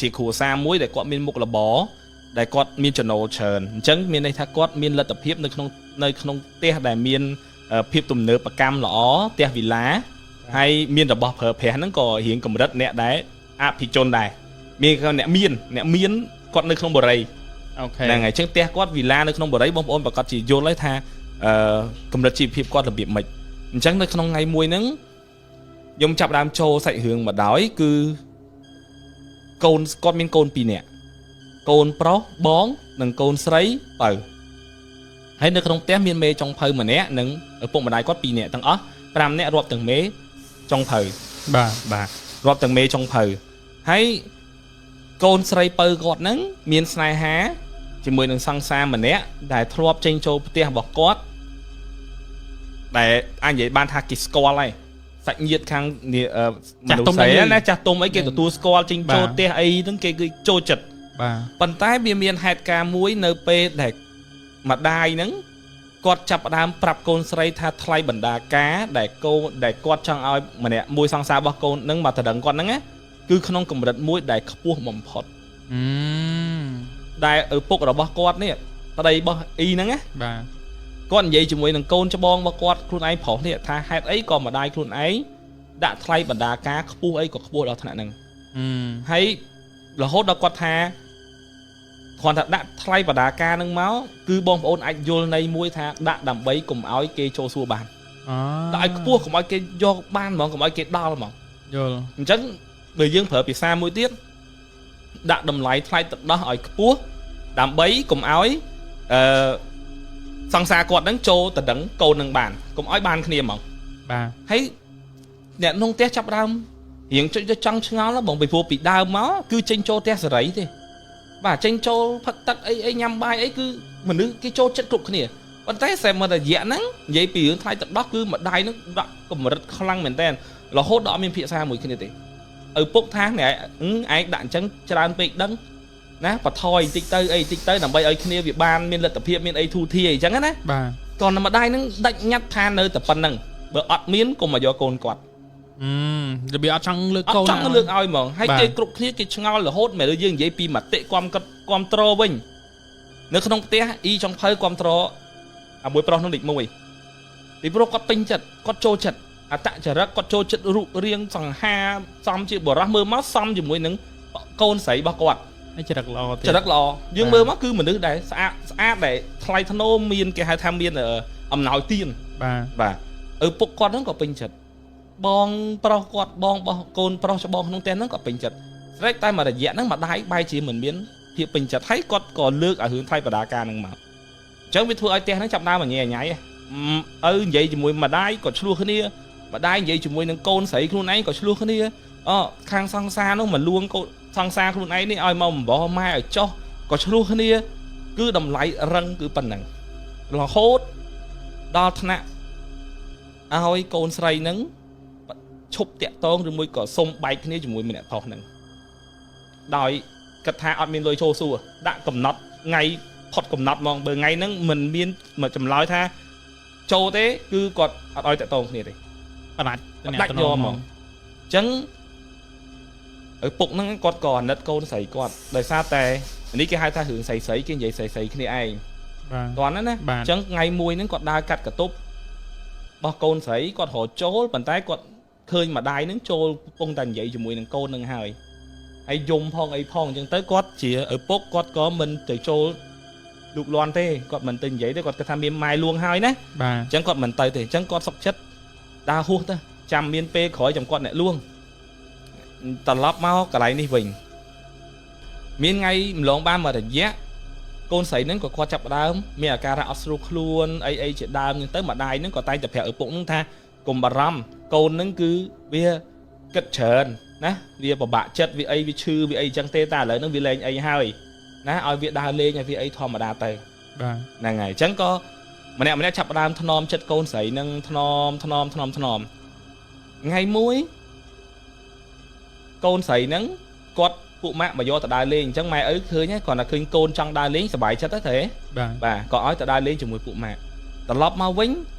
ជាគ្រួសារមួយដែលគាត់មានមុខរបរដែលគាត់មានចំណូលច្រើនអញ្ចឹងមានន័យថាគាត់មានលទ្ធភាពនៅក្នុងផ្ទះដែលមានភាពទំនើបកម្មល្អផ្ទះវីឡាហើយមានរបស់ប្រើប្រាស់ហ្នឹងក៏រៀងកម្រិតអ្នកដែលអភិជនដែរមានអ្នកមានអ្នកមានគាត់នៅក្នុងបរិយ ហ្នឹងហើយអញ្ចឹងផ្ទះគាត់វីឡានៅក្នុងបរិយបងប្អូនប្រកាសជាយល់ហើយថាអឺកម្រិតជីវភាពគាត់របៀបម៉េចអញ្ចឹងនៅក្នុងថ្ងៃមួយហ្នឹងខ្ញុំចាប់ផ្ដើមចូលសាច់រឿងមកដោយគឺកូនគាត់មានកូន2នាក់កូនប្រុសបងនិងកូនស្រីបើហើយនៅក្នុងផ្ទះមានមេចុងភៅម្នាក់និងឪពុកម្ដាយគាត់2នាក់ទាំងអស់5នាក់រាប់ទាំងមេចុងភៅ បាទ បាទរាប់ទាំងមេចុងភៅហើយកូនស្រីពៅគាត់ហ្នឹងមានស្នេហាជាមួយនឹងសង្សារម្នាក់ដែលធ្លាប់ចេញចូលផ្ទះរបស់គាត់ដែលអាចនិយាយបានថាគេស្គាល់ហើយសាច់ញាតិខាងនេះមនុស្សស្រីណាចាស់ទុំអីគេទទួលស្គាល់ចេញចូលផ្ទះអីហ្នឹងគេគឺចូលចិត្ត បាទ ប៉ុន្តែវាមានហេតុការណ៍មួយនៅពេលដែលម្ដាយហ្នឹងគាត់ចាប់ផ្ដើមប្រាប់កូនស្រីថាថ្លៃបណ្ដាការដែលកូនដែលគាត់ចង់ឲ្យម្នាក់មួយសង្សាររបស់កូនហ្នឹងមកតដឹងគាត់ហ្នឹងណាគឺក្នុងកម្រិតមួយដែលខ្ពស់បំផុត អឺ ដែលឪពុករបស់គាត់នេះប្តីរបស់អ៊ីហ្នឹងណា បាទ គាត់និយាយជាមួយនឹងកូនច្បងរបស់គាត់ខ្លួនឯងប្រុសនេះថាហេតុអីក៏ម្ដាយខ្លួនឯងដាក់ថ្លៃបណ្ដាការខ្ពស់អីក៏ខ្ពស់ដល់ថ្នាក់ហ្នឹង អឺ ហើយរហូតដល់គាត់ថាគ្រាន់តែដាក់ថ្លៃបដាការនឹងមកគឺបងប្អូនអាចយល់ន័យមួយថាដាក់ដើម្បីកុំឲ្យគេចូលសួរបាន អូ ដាក់ឲ្យខ្ពស់កុំឲ្យគេយកបានហ្មងកុំឲ្យគេដល់ហ្មង យល់ អញ្ចឹងបើយើងប្រើភាសាមួយទៀតដាក់តម្លៃថ្លៃទឹកដោះឲ្យខ្ពស់ដើម្បីកុំឲ្យអឺសង្សារគាត់នឹងចូលទៅដឹងកូននឹងបានកុំឲ្យបានគ្នាហ្មង បាទ ហើយអ្នកក្នុងផ្ទះចាប់ផ្ដើមរៀងចុចទៅចង់ឆ្ងល់ហ៎បងពីព្រោះពីដើមមកគឺចេញចូលផ្ទះសេរីទេបាទចេញចូលផឹកទឹកអីអីញ៉ាំបាយអីគឺមនុស្សគេចូលចិត្តគ្រប់គ្នាប៉ុន្តែសែមករយៈហ្នឹងនិយាយពីរឿងថ្លៃទឹកដោះគឺម្ដាយហ្នឹងដាក់កម្រិតខ្លាំងមែនតើរហូតដល់អត់មានភាសាមួយគ្នាទេឪពុកថាអ្នកឯងដាក់អញ្ចឹងច្រើនពេកដឹងណាបថយបន្តិចទៅអីបន្តិចទៅដើម្បីឲ្យគ្នាវាបានមានលទ្ធភាពមានអីធូរធារអីចឹងណា បាទ ក៏ម្ដាយហ្នឹងដាច់ញាត់ថានៅតែប៉ុណ្្នឹងបើអត់មានកុំមកយកកូនគាត់ អឺរបៀបអត់ចង់លើក អត់ កូន ចង់លើកឲ្យហ្មងហើយ បាទ គេគ្រប់គ្នាគេឆ្ងល់រហូតមែនយើងនិយាយពីមតិគាំគាត់គាំទ្រវិញនៅក្នុងផ្ទះអ៊ីចុងភៅគាំទ្រអាមួយប្រុសនោះលេខ1ពីព្រោះគាត់ពេញចិត្តគាត់ចូលចិត្តអត្តចរិតគាត់ចូលចិត្តរូបរាងសង្ហាសំជាបរោះមើលមកសំជាមួយនឹងកូនស្រីរបស់គាត់ ហើយចរិតល្អទៀត ចរិតល្អយើង បាទ មើលមកគឺមនុស្សដែលស្អាតស្អាតដែលថ្លៃថ្នូរមានគេហៅថាមានអំណោយទាន បាទ បាទឪពុកគាត់ហ្នឹងក៏ពេញចិត្តបងប្រុសគាត់បងរបស់កូនប្រុសច្បងក្នុងផ្ទះហ្នឹងក៏ពេញចិត្តស្រេចតែមួយរយៈហ្នឹងម្ដាយបែរជាមិនមានភាពពេញចិត្តហើយគាត់ក៏លើកឲ្យរឿងថ្លៃបដាការហ្នឹងមកអញ្ចឹងវាធ្វើឲ្យផ្ទះហ្នឹងចាប់ដើមអញញ៉ៃឪនិយាយជាមួយម្ដាយក៏ឆ្លោះគ្នាម្ដាយនិយាយជាមួយនឹងកូនស្រីខ្លួនឯងក៏ឆ្លោះគ្នាអូខាងសង្សារនោះមកលួងកូនសង្សារខ្លួនឯងនេះឲ្យមកបំបោះម៉ែឲ្យចោះក៏ឆ្លោះគ្នាគឺតម្លៃរឹងគឺប៉ុណ្ណឹងរហូតដល់ថ្នាក់ ឲ្យកូនស្រីហ្នឹងឈប់តាក់តងឬមួយក៏សុំបែកគ្នាជាមួយម្នាក់ប្រុសហ្នឹងដោយគិតថាអត់មានលុយចូលសួរដាក់កំណត់ថ្ងៃផុតកំណត់ហ្មងបើថ្ងៃហ្នឹងមិនមានមកចម្លើយថាចូលទេគឺគាត់អត់ឲ្យតាក់តងគ្នាទេ ផ្ដាច់ ផ្ដាច់យកហ្មង អញ្ចឹងឪពុកហ្នឹងគាត់ក៏អាណិតកូនស្រីគាត់ដោយសារតែនេះគេហៅថារឿងស្រីស្រីគេនិយាយស្រីស្រីគ្នាឯង បាទ តោះណាណា បាទ អញ្ចឹងថ្ងៃមួយហ្នឹងគាត់ដើរកាត់កន្ទប់របស់កូនស្រីគាត់រកចូលប៉ុន្តែគាត់ឃើញម្ដាយហ្នឹងចូលកំពុងតែនិយាយជាមួយនឹងកូនហ្នឹងហើយហើយយំផងអីផងអញ្ចឹងទៅគាត់ជាឪពុកគាត់ក៏មិនទៅចូលលូកលាន់ទេគាត់មិនទៅនិយាយទេគាត់គិតថាមានម៉ែលួងហើយណា បាទ អញ្ចឹងគាត់មិនទៅទេអញ្ចឹងគាត់សុកចិត្តដើរហួសទៅចាំមានពេលក្រោយចាំគាត់អ្នកលួងត្រឡប់មកកន្លែងនេះវិញមានថ្ងៃម្លងបានមួយរយៈកូនស្រីហ្នឹងក៏គាត់ចាប់ផ្ដើមមានអាការៈអត់ស្រួលខ្លួនអីអីជាដើមអញ្ចឹងទៅម្ដាយហ្នឹងក៏តែងតែប្រាប់ឪពុកហ្នឹងថាកុំបារម្ភកូនហ្នឹងគឺវាគិតច្រើនណាវាពិបាកចិត្តវាអីវាឈឺវាអីអញ្ចឹងទេតែឥឡូវហ្នឹងវាលែងអីហើយណាឲ្យវាដើរលេងឲ្យវាអីធម្មតាទៅ បាទ ហ្នឹងហើយអញ្ចឹងក៏ម្នាក់ម្នាក់ចាប់ផ្ដើមថ្នមចិត្តកូនស្រីនឹងថ្នមថ្នមថ្នមថ្នមថ្ងៃមួយកូនស្រីនឹងគាត់ពួកម៉ាក់មកយកទៅដើរលេងអញ្ចឹងម៉ែឪឃើញហើយគ្រាន់តែឃើញកូនចង់ដើរលេងសប្បាយចិត្តទៅទេ បាទ បាទក៏ឲ្យទៅដើរលេងជាមួយពួកម៉ាក់ត្រឡប់មកវិញ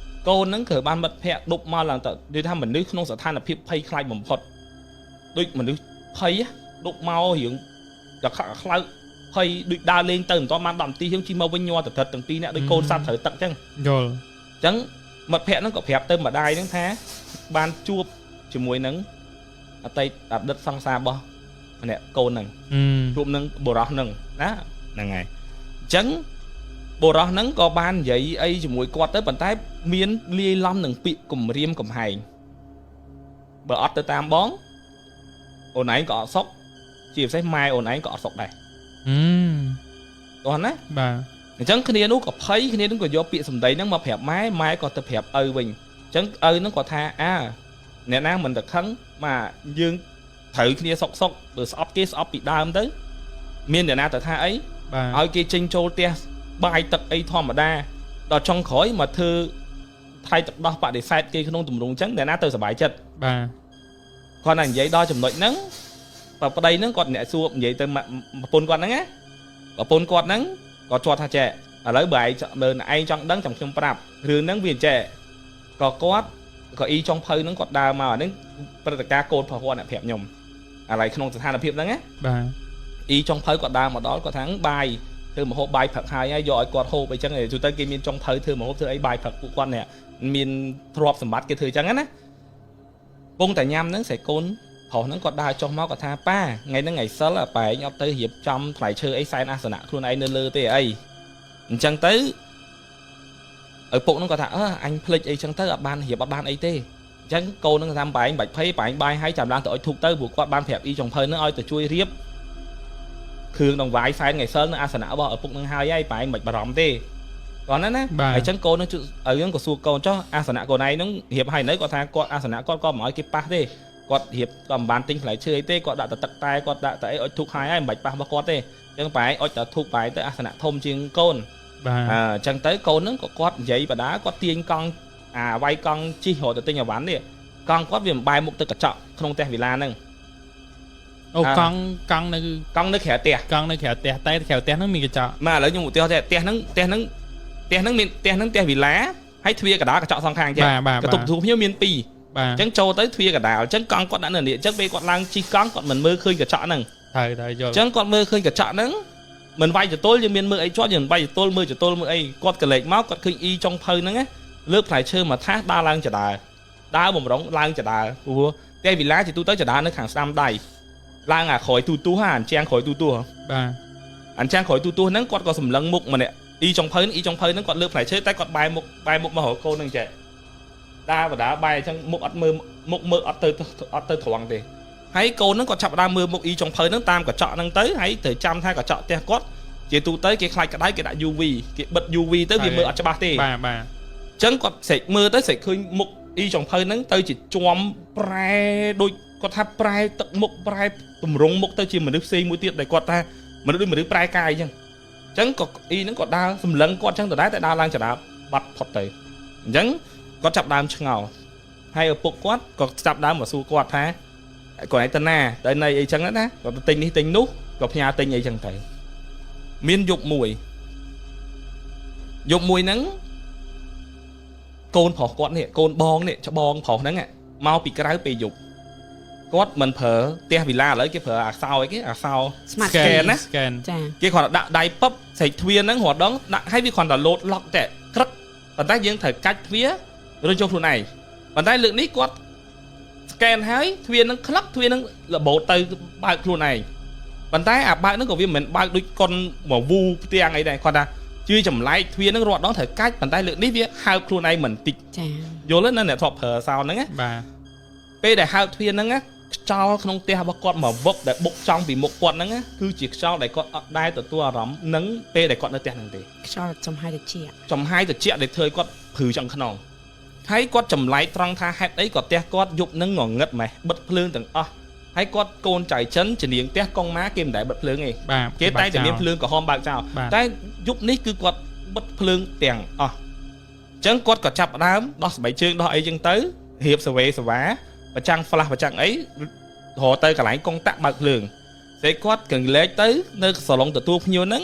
កូននឹងត្រូវបានមិត្តភ័ក្តិដប់មកឡើងទៅនិយាយថាមនុស្សក្នុងស្ថានភាពភ័យខ្លាចបំផុតដូចមនុស្សភ័យដប់មករៀង ដល់ខខ្លោចភ័យដូចដើរលេងទៅមិនទាន់បាន10នាទីខ្ញុំជិះមកវិញញ័រទៅទឹកទាំងពីរនាក់ដូចកូនសត្វត្រូវទឹកអញ្ចឹង យល់ អញ្ចឹងមិត្តភ័ក្ដិហ្នឹងក៏ប្រាប់ទៅម្ដាយហ្នឹងថាបានជួបជាមួយនឹងអតីតអតីតសង្សាររបស់ម្នាក់កូនហ្នឹង ជួបនឹងបុរសហ្នឹងណាហ្នឹងហើយអញ្ចឹងបុរសហ្នឹងក៏បាននិយាយអីជាមួយគាត់ទៅប៉ុន្តែមានលាយឡំនឹងពាក្យគំរាមកំហែងបើអត់ទៅតាមបងអូនឯងក៏អត់សុខជាពិសេសម៉ែអូនឯងក៏អត់សុខដែរ អឺ តោះណា បាទ អញ្ចឹងគ្នានោះក៏ភ័យគ្នានោះក៏យកពាក្យសម្ដីហ្នឹងមកប្រាប់ម៉ែម៉ែក៏ទៅប្រាប់ឪវិញអញ្ចឹងឪហ្នឹងក៏ថាអើអ្នកណាមិនទៅខឹងមកយើងត្រូវគ្នាសុកសុកបើស្អប់គេស្អប់ពីដើមទៅមានអ្នកណាទៅថាអី បាទ ឲ្យគេចេញចូលផ្ទះបាយទឹកអីធម្មតាដល់ចុងក្រោយមកធ្វើថ្លៃទឹកដោះបដិសេធគេក្នុងទម្រង់អញ្ចឹងអ្នកណាទៅសុបាយចិត្ត បាទ គាត់តែនិយាយដល់ចំណុចហ្នឹងបើប្តីហ្នឹងគាត់អ្នកសួរនិយាយទៅប្រពន្ធគាត់ហ្នឹងណាប្រពន្ធគាត់ហ្នឹងគាត់ជាប់ថាចេះឥឡូវបើឯងមើលឯងចង់ដឹងចាំខ្ញុំប្រាប់រឿងហ្នឹងវាចេះក៏គាត់ក៏អ៊ីចុងភៅហ្នឹងគាត់ដើរមកអាហ្នឹងព្រឹត្តិការណ៍កូនរបស់គាត់អ្នកប្រាប់ខ្ញុំឥឡូវក្នុងស្ថានភាពហ្នឹងណា បាទ អ៊ីចុងភៅគាត់ដើរមកដល់គាត់ថាបាយធ្វើម្ហូបបាយព្រឹកហើយហើយយកឲ្យគាត់ហូបអីចឹងទូទៅគេមានចុងភៅធ្វើម្ហូបធ្វើអីបាយព្រឹកពួកគាត់នេះមានទ្រព្យសម្បត្តិគេធ្វើចឹងណាពងតែញ៉ាំហ្នឹងស្រីកូនប្រុសហ្នឹងគាត់ដើរចុះមកគាត់ថាប៉ាថ្ងៃហ្នឹងថ្ងៃសិលប៉ែឯងអត់ទៅរៀបចំថ្លៃឈើអីសែនអាសនៈខ្លួនឯងនៅលើទេអីអញ្ចឹងទៅឪពុកហ្នឹងគាត់ថាអឺអញភ្លេចអីចឹងទៅអត់បានរៀបអត់បានអីទេអញ្ចឹងកូនហ្នឹងថាប៉ែឯងបាច់ភ័យប៉ែឯងបាយហើយចាំឡើងទៅអុជធូបទៅព្រោះគាត់បានប្រាប់អ៊ីចុងភៅហ្នឹងឲ្យទៅជួយរៀប គ្រឿងដង្វាយសែនថ្ងៃសិលនៅអាសនៈរបស់ឪពុកនឹងហើយហើយបែងមិនបារម្ភទេគាត់ណាណា បាទ ហើយចឹងកូននឹងឪហ្នឹងក៏សួរកូនចុះអាសនៈកូនឯងហ្នឹងរៀបហើយនៅគាត់ថាគាត់អាសនៈគាត់ក៏មិនឲ្យគេប៉ះទេគាត់រៀបក៏មិនបានទិញផ្លែឈើអីទេគាត់ដាក់តែទឹកតែគាត់ដាក់តែអីអុជធូបហើយហើយមិនបាច់ប៉ះរបស់គាត់ទេចឹងបែងអុជតែធូបបែងទៅអាសនៈធំជាងកូន បាទ អញ្ចឹងទៅកូនហ្នឹងក៏គាត់និយាយបដាគាត់ទាញកង់អាវាយកង់ជិះរត់ទៅទិញអីវ៉ាន់នេះកង់គាត់វាមិនបែរមុខទៅកញ្ចក់ក្នុងផ្ទះវិឡាហ្នឹង អូកង់កង់នៅ កង់នៅក្រៅផ្ទះ កង់នៅក្រៅផ្ទះតែក្រៅផ្ទះហ្នឹងមានកញ្ចក់ មកឥឡូវខ្ញុំឧទាហរណ៍ថាផ្ទះហ្នឹងផ្ទះហ្នឹងផ្ទះហ្នឹងមានផ្ទះហ្នឹងផ្ទះវិឡាហើយទ្វារកណ្ដាលកញ្ចក់សងខាងចេះ បាទបាទ កន្ទប់ទូភ្ញៀវមានពីរ បាទ អញ្ចឹងចូលទៅទ្វារកណ្ដាលអញ្ចឹងកង់គាត់ដាក់នៅនេះអញ្ចឹងពេលគាត់ឡើងជិះកង់គាត់មិនមើលឃើញកញ្ចក់ហ្នឹង ត្រូវត្រូវយល់ អញ្ចឹងគាត់មើលឃើញកញ្ចក់ហ្នឹងមិនវាយចតុលយើងមានមើលអីជាប់យើងមិនវាយចតុលមើលចតុលមើលអីគាត់កលេចមកគាត់ឃើញអ៊ីចុងភៅហ្នឹងណាលើកផ្លែឈើមកថាសដើរឡើងចដើដើរបំរុងឡើងចដើព្រោះផ្ទះវិឡាជាទូទៅចដើនៅខាងស្ដាំដៃឡើងអាក្រោយទូទូហាអញ្ចាំងក្រោយទូទូ បាទ អញ្ចឹងក្រោយទូទស្សន៍ហ្នឹងគាត់ក៏សម្លឹងមុខម្នាក់អ៊ីចុងភៅហ្នឹងអ៊ីចុងភៅហ្នឹងគាត់លើកផ្លែឈើតែគាត់បែរមុខបែរមុខមករកកូនហ្នឹងចេះដាបដាបែរអញ្ចឹងមុខអត់មើលមុខមើលអត់ទៅអត់ទៅត្រង់ទេហើយកូនហ្នឹងគាត់ចាប់ផ្ដើមមើលមុខអ៊ីចុងភៅហ្នឹងតាមកញ្ចក់ហ្នឹងទៅហើយត្រូវចាំថាកញ្ចក់ផ្ទះគាត់ជាទូទៅគេខ្លាចក្តៅគេដាក់ UV គេបិទ UV ទៅវាមើលអត់ច្បាស់ទេ បាទបាទ អញ្ចឹងគាត់ស្រែកមើលទៅស្រែកឃើញមុខអ៊ីចុងភៅហ្នឹងទៅជាជាំប្រែដូចគាត់ថាប្រែទឹកមុខប្រែទម្រង់មុខទៅជាមនុស្សផ្សេងមួយទៀតដែលគាត់ថាមនុស្សដូចមនុស្សប្រែកាយអញ្ចឹងអញ្ចឹងក៏អ៊ីហ្នឹងក៏ដើរសម្លឹងគាត់អញ្ចឹងដដែលតែដើរឡើងចដាបាត់ផុតទៅអញ្ចឹងគាត់ចាប់ដើមឆ្ងល់ហើយឪពុកគាត់ក៏ចាប់ដើមមកសួរគាត់ថាគាត់ឯងទៅណាទៅណីអីចឹងណាគាត់ទៅទិញនេះទិញនោះក៏ផ្ញើទិញអីចឹងទៅមានយប់មួយយប់មួយហ្នឹង កូនប្រុសគាត់នេះកូនបងនេះច្បងប្រុសហ្នឹងមកពីក្រៅពេលយប់គាត់មិនប្រើផ្ទះវិឡាឥឡូវគេប្រើអាសោអីគេអាសោ Smart Scan ណា scan ចា គេគ្រាន់តែដាក់ដៃពឹបស្រែកទ្វារហ្នឹងរត់ដងដាក់ឲ្យវាគ្រាន់តែលោតឡុកតែក្រឹកប៉ុន្តែយើងត្រូវកាច់ទ្វារឬចូលខ្លួនឯងប៉ុន្តែលើកនេះគាត់ scan ហើយទ្វារហ្នឹងក្លឹកទ្វារហ្នឹងរបូតទៅបើកខ្លួនឯងប៉ុន្តែអាបើកហ្នឹងក៏វាមិនមែនបើកដូចកុនមកវូផ្ទាំងអីដែរគាត់ថាជឿចម្លែកទ្វារហ្នឹងរត់ដងត្រូវកាច់ប៉ុន្តែលើកនេះវាហើបខ្លួនឯងមិនតិច ចា យល់ទេណាអ្នកធ្លាប់ប្រើសោហ្នឹងណា បាទ ពេលដែលហើបទ្វារហ្នឹងណាខ្យល់ក្នុងផ្ទះរបស់គាត់មកវឹកដែលបុកចំពីមុខគាត់ហ្នឹងណាគឺជាខ្យល់ដែលគាត់អត់ដែលទទួលអារម្មណ៍នឹងពេលដែលគាត់នៅផ្ទះហ្នឹងទេ ខ្យល់ចំហាយតិច ចំហាយត្រជាក់ដែលធ្វើឲ្យគាត់ព្រឺចង់ខ្នងហើយគាត់ចម្លែកត្រង់ថាហេតុអីក៏ផ្ទះគាត់យប់ហ្នឹងងងឹតម៉េះបិទភ្លើងទាំងអស់ហើយគាត់កូនចៅចិនជំនាញផ្ទះកងម៉ាគេមិនដែលបិទភ្លើងទេ បាទ គេតែងតែមានភ្លើងក្រហមបើកចោល បាទ តែយប់នេះគឺគាត់បិទភ្លើងទាំងអស់អញ្ចឹងគាត់ក៏ចាប់ផ្ដើមដោះស្បែកជើងដោះអីចឹងទៅរៀបសវេសវ៉ាប្រចាំង flash ប្រចាំងអីរកទៅកន្លែងកុងតាក់បើកភ្លើងស្អីគាត់កង្លែកទៅនៅសាឡុងទទួលភ្ញៀវហ្នឹង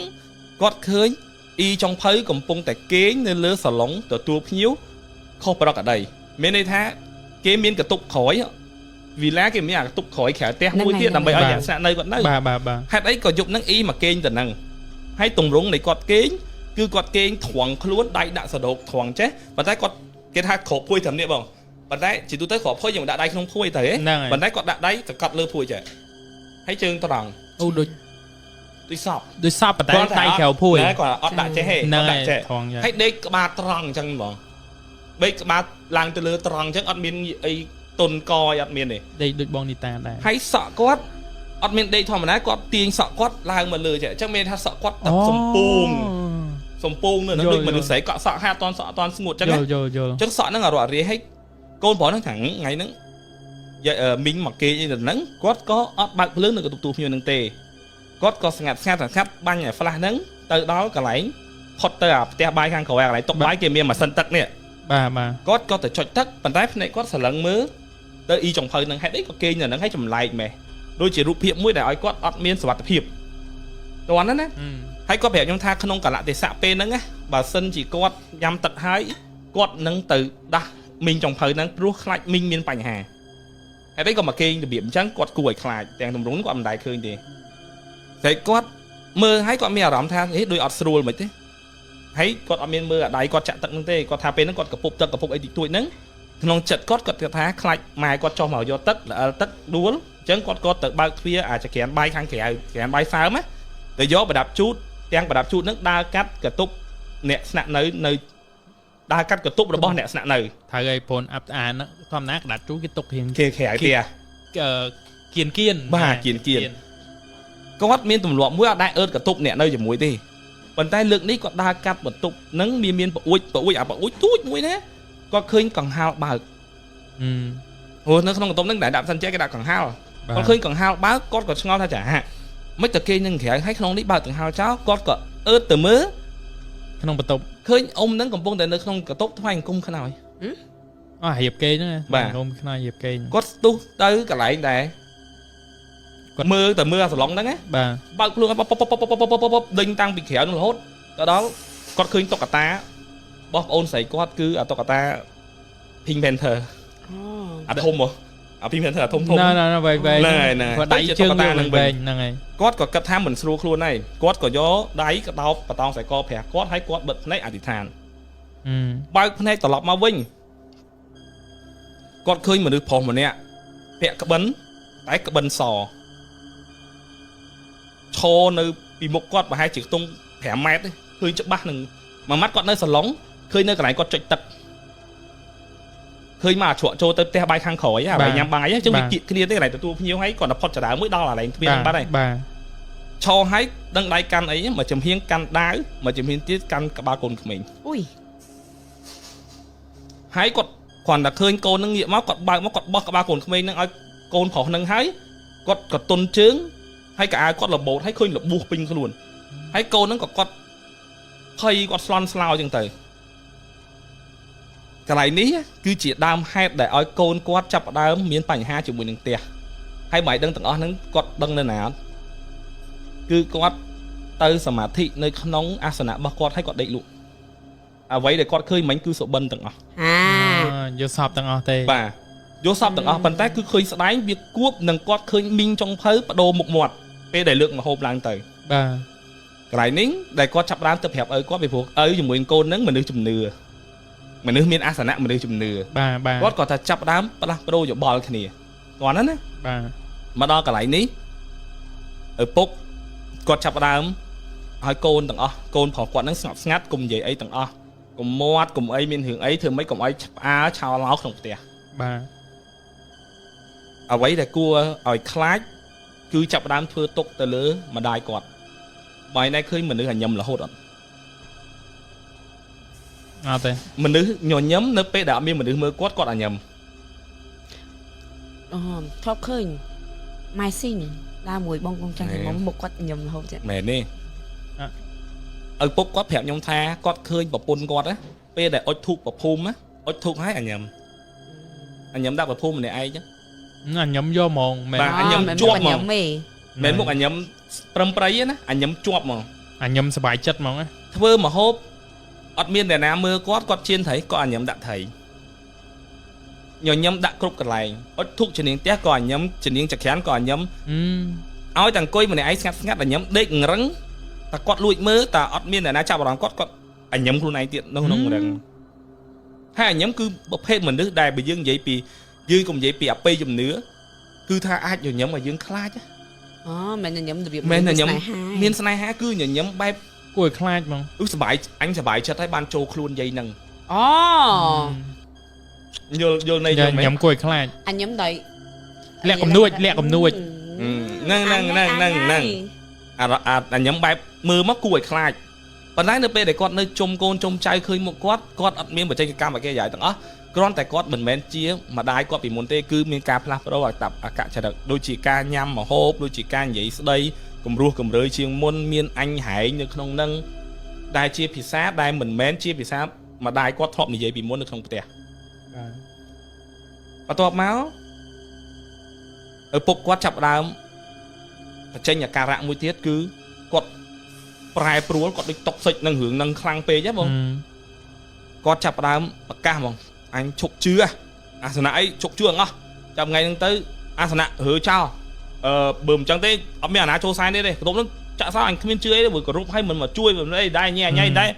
គាត់ឃើញអ៊ីចុងភៅកំពុងតែគេងនៅលើសាឡុងទទួលភ្ញៀវខុសប្រក្រតីមានន័យថាគេមានកន្ទប់ក្រោយ វីឡាគេមានអាបន្ទប់ក្រោយក្រៅផ្ទះមួយទៀតដើម្បីឲ្យអ្នកស្នាក់នៅគាត់នៅ បាទបាទបាទ ហេតុអីក៏យប់ហ្នឹងអ៊ីមកគេងទៅហ្នឹងហើយទម្រង់នៃគាត់គេងគឺគាត់គេងត្រង់ខ្លួនដៃដាក់សដោកត្រង់ចេះប៉ុន្តែគាត់គេថាក្របភួយត្រឹមនេះបងប៉ុន្តែជាទូទៅក្របភួយយើងមិនដាក់ដៃក្នុងភួយទៅទេ ហ្នឹងហើយ ប៉ុន្តែគាត់ដាក់ដៃសង្កត់លើភួយចេះហើយជើងត្រង់ អូដូច ដូចសព ដូចសពប៉ុន្តែដៃក្រៅភួយ ណែគាត់អត់ដាក់ចេះទេ ហ្នឹងហើយ គាត់ដាក់ចេះ ត្រង់យ៉ាង ហើយដេកក្បាលត្រង់អញ្ចឹងហ្មងដេកក្បាលឡើងទៅលើត្រង់អញ្ចឹងអត់មានអីតុនកអីអត់មានទេ ដេកដូចបងនីតាដែរ ហើយសក់គាត់អត់មានដេកធម្មតាគាត់ទាញសក់គាត់ឡើងមកលើចេះអញ្ចឹងមានន័យថាសក់គាត់តែសំពូងសំពូងនៅហ្នឹងដូចមនុស្សស្រីកក់សក់ហាអត់តន់សក់អត់តន់ស្ងួតអញ្ចឹង យ ណា ល់យល់យល់ អញ្ចឹងសក់ហ្នឹងអារក់អារាហើយកូនប្រុសហ្នឹងថាថ្ងៃហ្នឹងយាយអឺមីងមកគេអីទៅហ្នឹងគាត់ក៏អត់បើកភ្លើងនៅកន្ទប់ទូភ្ញៀវហ្នឹងទេគាត់ក៏ស្ងាត់ស្ងាត់ស្ងាត់បាញ់អា flash ហ្នឹងទៅដល់កន្លែងផុតទៅអាផ្ទះបាយខាងក្រោយកន្លែងតុបាយគេមានម៉ាស៊ីនទឹកនេះ បាទបាទ គាត់ក៏ទៅចុចទឹកប៉ុន្តែភ្នែកគាត់ស្រឡឹងមើលទៅអ៊ីចុងភៅហ្នឹងហេតុអីក៏គេងនៅហ្នឹងឲ្យចម្លែកម៉េះដូចជារូបភាពមួយដែលឲ្យគាត់អត់មានសុវត្ថិភាពតោះហ្នឹងណាហើយគាត់ប្រាប់ខ្ញុំថាក្នុងកលៈទេសៈពេលហ្នឹងណាបើសិនជាគាត់ញ៉ាំទឹកហើយគាត់នឹងទៅដាស់មីងចុងភៅហ្នឹងព្រោះខ្លាចមីងមានបញ្ហាហេតុអីក៏មកគេងរបៀបអញ្ចឹងគាត់គួរឲ្យខ្លាចទាំងទម្រង់គាត់មិនដែលឃើញទេតែគាត់មើលហើយគាត់មានអារម្មណ៍ថាហេដូចអត់ស្រួលមិនទេហើយគាត់អត់មានមើលអាដៃគាត់ចាក់ទឹកហ្នឹងទេគាត់ថាពេលហ្នឹងគាត់កពុបទឹកកពុបអីតិចតួចហ្នឹងក្នុងចិត្តគាត់គាត់គិតថាខ្លាចម៉ែគាត់ចុះមកយកទឹកល្អិលទឹកដួលអញ្ចឹងគាត់ក៏ទៅបើកទ្វារអាចក្រានបាយខាងក្រៅក្រានបាយសើមណាទៅយកប្រដាប់ជូតទាំងប្រដាប់ជូតហ្នឹងដើរកាត់កតុបអ្នកស្នាក់នៅនៅដើរកាត់កតុបរបស់អ្នកស្នាក់នៅ ត្រូវហើយព្រោះអាប់អានធម្មតាក្តារជូរគេទុករៀង គេក្រៅផ្ទះ គៀនគៀន បាទគៀនគៀនគាត់មានទម្លាប់មួយអត់ដែរអឺតកតុបអ្នកនៅជាមួយទេប៉ុន្តែលើកនេះគាត់ដើរកាត់បន្ទប់ហ្នឹងមានមានប្អួចប្អួចអាប្អួចទូចមួយណាគាត់ឃើញកង្ហាលបើកព្រោះនៅក្នុងបន្ទប់ហ្នឹងដែលដាក់សិនចេះគេដាក់កង្ហាលគាត់ឃើញកង្ហាលបើកគាត់ក៏ឆ្ងល់ថាចាហាមិនតែគេនឹងក្រៅហើយក្នុងនេះបើកកង្ហាលចោលគាត់ក៏អឺតទៅមើល ក្នុងបន្ទប់ ឃើញអ៊ំហ្នឹងកំពុងតែនៅក្នុងកតុបថ្វាយអង្គមខ្នើយ អស់រៀបគេហ្នឹងអង្គមខ្នើយរៀបគេ គាត់ស្ទុះទៅកន្លែងដែរគាត់មើលតែមើលអាសាឡុងហ្នឹងណា បាទ បើកភ្លើងឲ្យបបបបបបបបដេញតាំងពីក្រៅនោះរហូតទៅដល់គាត់ឃើញតុក្កតារបស់ប្អូនស្រីគាត់គឺអាតុក្កតា Pink Panther អាធំហ៎អា Pink Panther អាធំធំ ណ៎ណ៎វែងវែងគាត់ដៃជើងហ្នឹងវែងហ្នឹងហើយ គាត់ក៏គិតថាមិនស្រួលខ្លួនហើយគាត់ក៏យកដៃក្តោបបតោងខ្សែកប្រាស់គាត់ហើយគាត់បិទភ្នែកអធិដ្ឋានបើកភ្នែកត្រឡប់មកវិញគាត់ឃើញមនុស្សប្រុសម្នាក់ពាក់ក្បិនតែក្បិនសឈរនៅពីមុខគាត់ប្រហែលជាខ្ទង់5ម៉ែត្រទេឃើញច្បាស់នឹងមួយម៉ាត់គាត់នៅសាឡុងឃើញនៅកន្លែងគាត់ចុចទឹកឃើញមកអាជ្រក់ចូលទៅផ្ទះបាយខាងក្រោយអាបាយញ៉ាំបាយអញ្ចឹងវាគៀកគ្នាទេកន្លែងទទួលភ្ញៀវហើយគាត់ទៅផុតចដើមួយដល់កន្លែងទ្វារហ្នឹងបាត់ហើយ បាទ ឈរហើយដឹងដៃកាន់អីមួយចំហៀងកាន់ដាវមួយចំហៀងទៀតកាន់ក្បាលកូនក្មេង អុយ ហើយគាត់គ្រាន់តែឃើញកូនហ្នឹងងាកមកគាត់បើកមកគាត់បោះក្បាលកូនក្មេងហ្នឹងឲ្យកូនប្រុសហ្នឹងហើយគាត់ក៏ទុនជើងហើយកៅអៅគាត់របូតហើយឃើញរបួសពេញខ្លួនហើយកូនហ្នឹងក៏គាត់ភ័យគាត់ស្លន់ស្លោចឹងទៅកន្លែងនេះគឺជាដើមហេតុដែលឲ្យកូនគាត់ចាប់ផ្ដើមមានបញ្ហាជាមួយនឹងផ្ទះហើយបើឲ្យដឹងទាំងអស់ហ្នឹងគាត់ដឹងនៅណាអត់គឺគាត់ទៅសមាធិនៅក្នុងអាសនៈរបស់គាត់ហើយគាត់ដេកលក់អ្វីដែលគាត់ឃើញមិញគឺសុបិនទាំងអស់ អា យកសពទាំងអស់ទេ បាទយកសពទាំងអស់ប៉ុន្តែគឺឃើញស្ដែងវាគួបនឹងគាត់ឃើញមីងចុងភៅបដូរមុខមាត់ពេលដែលលើកមហូបឡើងទៅ បាទ កន្លែងនេះដែលគាត់ចាប់ដើមទៅប្រាប់ឪគាត់ពីព្រោះឪជាមួយកូនហ្នឹងមនុស្សជំនឿមនុស្សមានអាសនៈមនុស្សជំនឿ បាទបាទ គាត់ក៏ថាចាប់ដើមផ្លាស់ប្ដូរយោបល់គ្នាគាត់ណាណា បាទ មកដល់កន្លែងនេះឪពុកគាត់ចាប់ដើមឲ្យកូនទាំងអស់កូនប្រុសគាត់ហ្នឹងស្ងប់ស្ងាត់កុំនិយាយអីទាំងអស់កុំមាត់កុំអីមានរឿងអីធ្វើម៉េចកុំឲ្យផ្អើលឆោឡោក្នុងផ្ទះ បាទ អ្វីដែលគួរឲ្យខ្លាចគឺចាប់ផ្ដើមធ្វើទុកទៅលើម្ដាយគាត់បើឯងឃើញមនុស្សញញឹមរហូតអត់ អត់ទេ មនុស្សញញឹមនៅពេលដែលអត់មានមនុស្សមើលគាត់គាត់អញញឹម អូធ្លាប់ឃើញម៉ែស៊ីងដើរមួយបងកងចាស់មុខមុខគាត់ញឹមរហូតចឹង មែនទេឪពុកគាត់ប្រាប់ខ្ញុំថាគាត់ឃើញប្រពន្ធគាត់ណាពេលដែលអុជធូបប្រភូមិណាអុជធូបហើយអញញឹមអញញឹមដាក់ប្រភូមិម្នាក់ឯងចឹង អញញឹមយកហ្មងមែន បាទអញញឹមជាប់ហ្មង ទេ មែនមុខអញញឹមប្រឹមប្រៃណាអញញឹមជាប់ហ្មង អញញឹមសប្បាយចិត្តហ្មងណា ធ្វើមហូបអត់មានអ្នកណាមើលគាត់គាត់ជៀនត្រីគាត់អញញឹមដាក់ត្រី ញញឹមដាក់គ្រប់កន្លែងអុជធូបជំនាញផ្ទះក៏ញញឹមជំនាញចក្រានក៏ញញឹមឲ្យតែអង្គុយម្នាក់ឯងស្ងាត់ស្ងាត់ញញឹមដេករឹងតែគាត់លួចមើលតែអត់មានអ្នកណាចាប់អារម្មណ៍គាត់គាត់ញញឹមខ្លួនឯងទៀតនៅក្នុងរឹងហើយញញឹមគឺប្រភេទមនុស្សដែលបើយើងនិយាយពីយើងកុំនិយាយពីអបិយជំនឿគឺថាអាចញញឹមឲ្យយើងខ្លាច អូមិនញញឹមរបៀប មែនញញឹមមានស្នេហាគឺញញឹមបែប គួរឲ្យខ្លាចហ្មង អឺសบายអញសบายចិត្តហើយបានចូលខ្លួនយាយហ្នឹង អូ យល់យល់ន័យយល់មែន ញញឹមគួរឲ្យខ្លាច អញញឹមដោយ លាក់កំនួចលាក់កំនួច ហ្នឹងហ្នឹងហ្នឹងហ្នឹងហ្នឹងអាអាញញឹមបែបមើលមកគួរឲ្យខ្លាចប៉ុន្តែនៅពេលដែលគាត់នៅជុំកូនជុំចៅឃើញមុខគាត់គាត់អត់មានបច្ចេកកម្មអកិរិយាទាំងអស់គ្រាន់តែគាត់មិនមែនជាម្ដាយគាត់ពីមុនទេគឺមានការផ្លាស់ប្ដូរអតអកចរិតដូចជាការញ៉ាំម្ហូបដូចជាការនិយាយស្ដីគំរោះគំរើយជាងមុនមានអញហែងនៅក្នុងនឹងដែលជាភាសាដែលមិនមែនជាភាសាម្ដាយគាត់ធ្លាប់និយាយពីមុននៅក្នុងផ្ទះបន្ទាប់មកឪពុកគាត់ចាប់ដើមបញ្ចេញអាការៈមួយទៀតគឺគាត់ប្រែប្រួលគាត់ដូច toxic នឹងរឿងនឹងខ្លាំងពេកហ៎បងគាត់ចាប់ដើមប្រកាសហ្មងអញឈប់ជឿអាសនៈអីឈប់ជឿអស់ចាប់ថ្ងៃហ្នឹងទៅអាសនៈរើចោលបើមិនចឹងទេអត់មានអាណាចូលសែនទេទេក្រុមហ្នឹងចាក់សោអញគ្មានជឿអីទេព្រោះគោរពឲ្យមិនមកជួយមិនអីដែរញ៉ៃញ៉ៃដែរ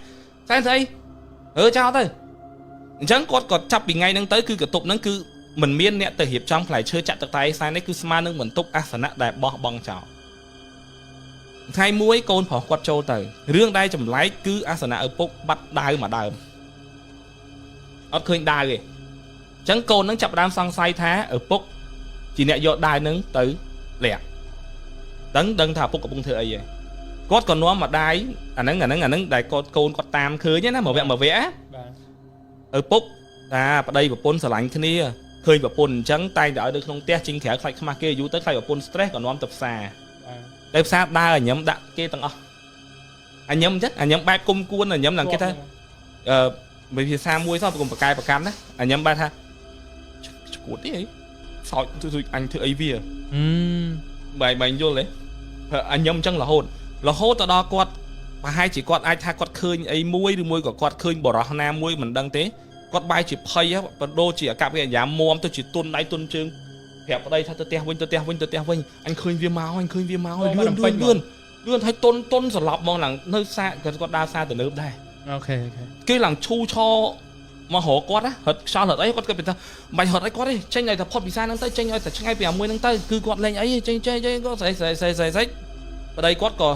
សែនស្អីរើចោលទៅអញ្ចឹងគាត់ក៏ចាប់ពីថ្ងៃហ្នឹងទៅគឺកតុបហ្នឹងគឺមិនមានអ្នកទៅរៀបចំផ្លែឈើចាក់ទឹកតែសែននេះគឺស្មើនឹងបន្ទប់អាសនៈដែលបោះបង់ចោលថ្ងៃមួយកូនប្រុសគាត់ចូលទៅរឿងដែលចម្លែកគឺអាសនៈឪពុកបាត់ដាវមួយដើមអត់ឃើញដាវទេអញ្ចឹងកូននឹងចាប់ផ្ដើមសង្ស័យថាឪពុកជាអ្នកយកដាវនឹងទៅលាក់ដឹងថាឪពុកកំពុងធ្វើអីឯងគាត់ក៏នាំម្ដាយអាហ្នឹងដែលគាត់កូនគាត់តាមឃើញណាមួយវគ្គមួយវគ្គឪពុកថាប្តីប្រពន្ធស្រឡាញ់គ្នាឃើញប្រពន្ធអញ្ចឹងតែងតែឲ្យនៅក្នុងផ្ទះចេញក្រៅខ្លាចខ្មាស់គេយូរទៅខ្លាចប្រពន្ធ stress ក៏នាំទៅផ្សារទៅផ្សារដើរញញឹមដាក់គេទាំងអស់អញញឹមអញ្ចឹងអញញឹមបែបគុំគួនអញញឹមឡើងគេថាមានភាសាមួយសោះកុំប្រកែប្រកាន់ណាអញញឹមបែបថាឈួតទេអីសោចជួយអញធ្វើអីវាបែបយល់ទេអញញឹមអញ្ចឹងរហូតទៅដល់គាត់ប្រហែលជាគាត់អាចថាគាត់ឃើញអីមួយឬមួយក៏គាត់ឃើញបរោះណាមួយមិនដឹងទេគាត់បែរជាភ័យបដូរជាអាកប្បកិរិយាមុំទៅជាទុនដៃទុនជើងប្រាប់ប្តីថាទៅផ្ទះវិញទៅផ្ទះវិញទៅផ្ទះវិញអញឃើញវាមកអញឃើញវាមកលឿនលឿនលឿនលឿនឲ្យតុនសន្លប់ហ្មងឡើងនៅសាគាត់ដើរសារទៅលើដែរអូខេគេឡើងឈូឆមករកគាត់ណារត់ខ្យល់រត់អីគាត់គាត់ថាមិនបាច់រត់អីគាត់ទេចេញឲ្យតែផុតពីសារហ្នឹងទៅចេញឲ្យតែឆ្ងាយពីអាមួយហ្នឹងទៅគឺគាត់លេងអីចេញចេញចេញគាត់ស្អីស្អីស្អីស្អីស្អីប្តីគាត់ក៏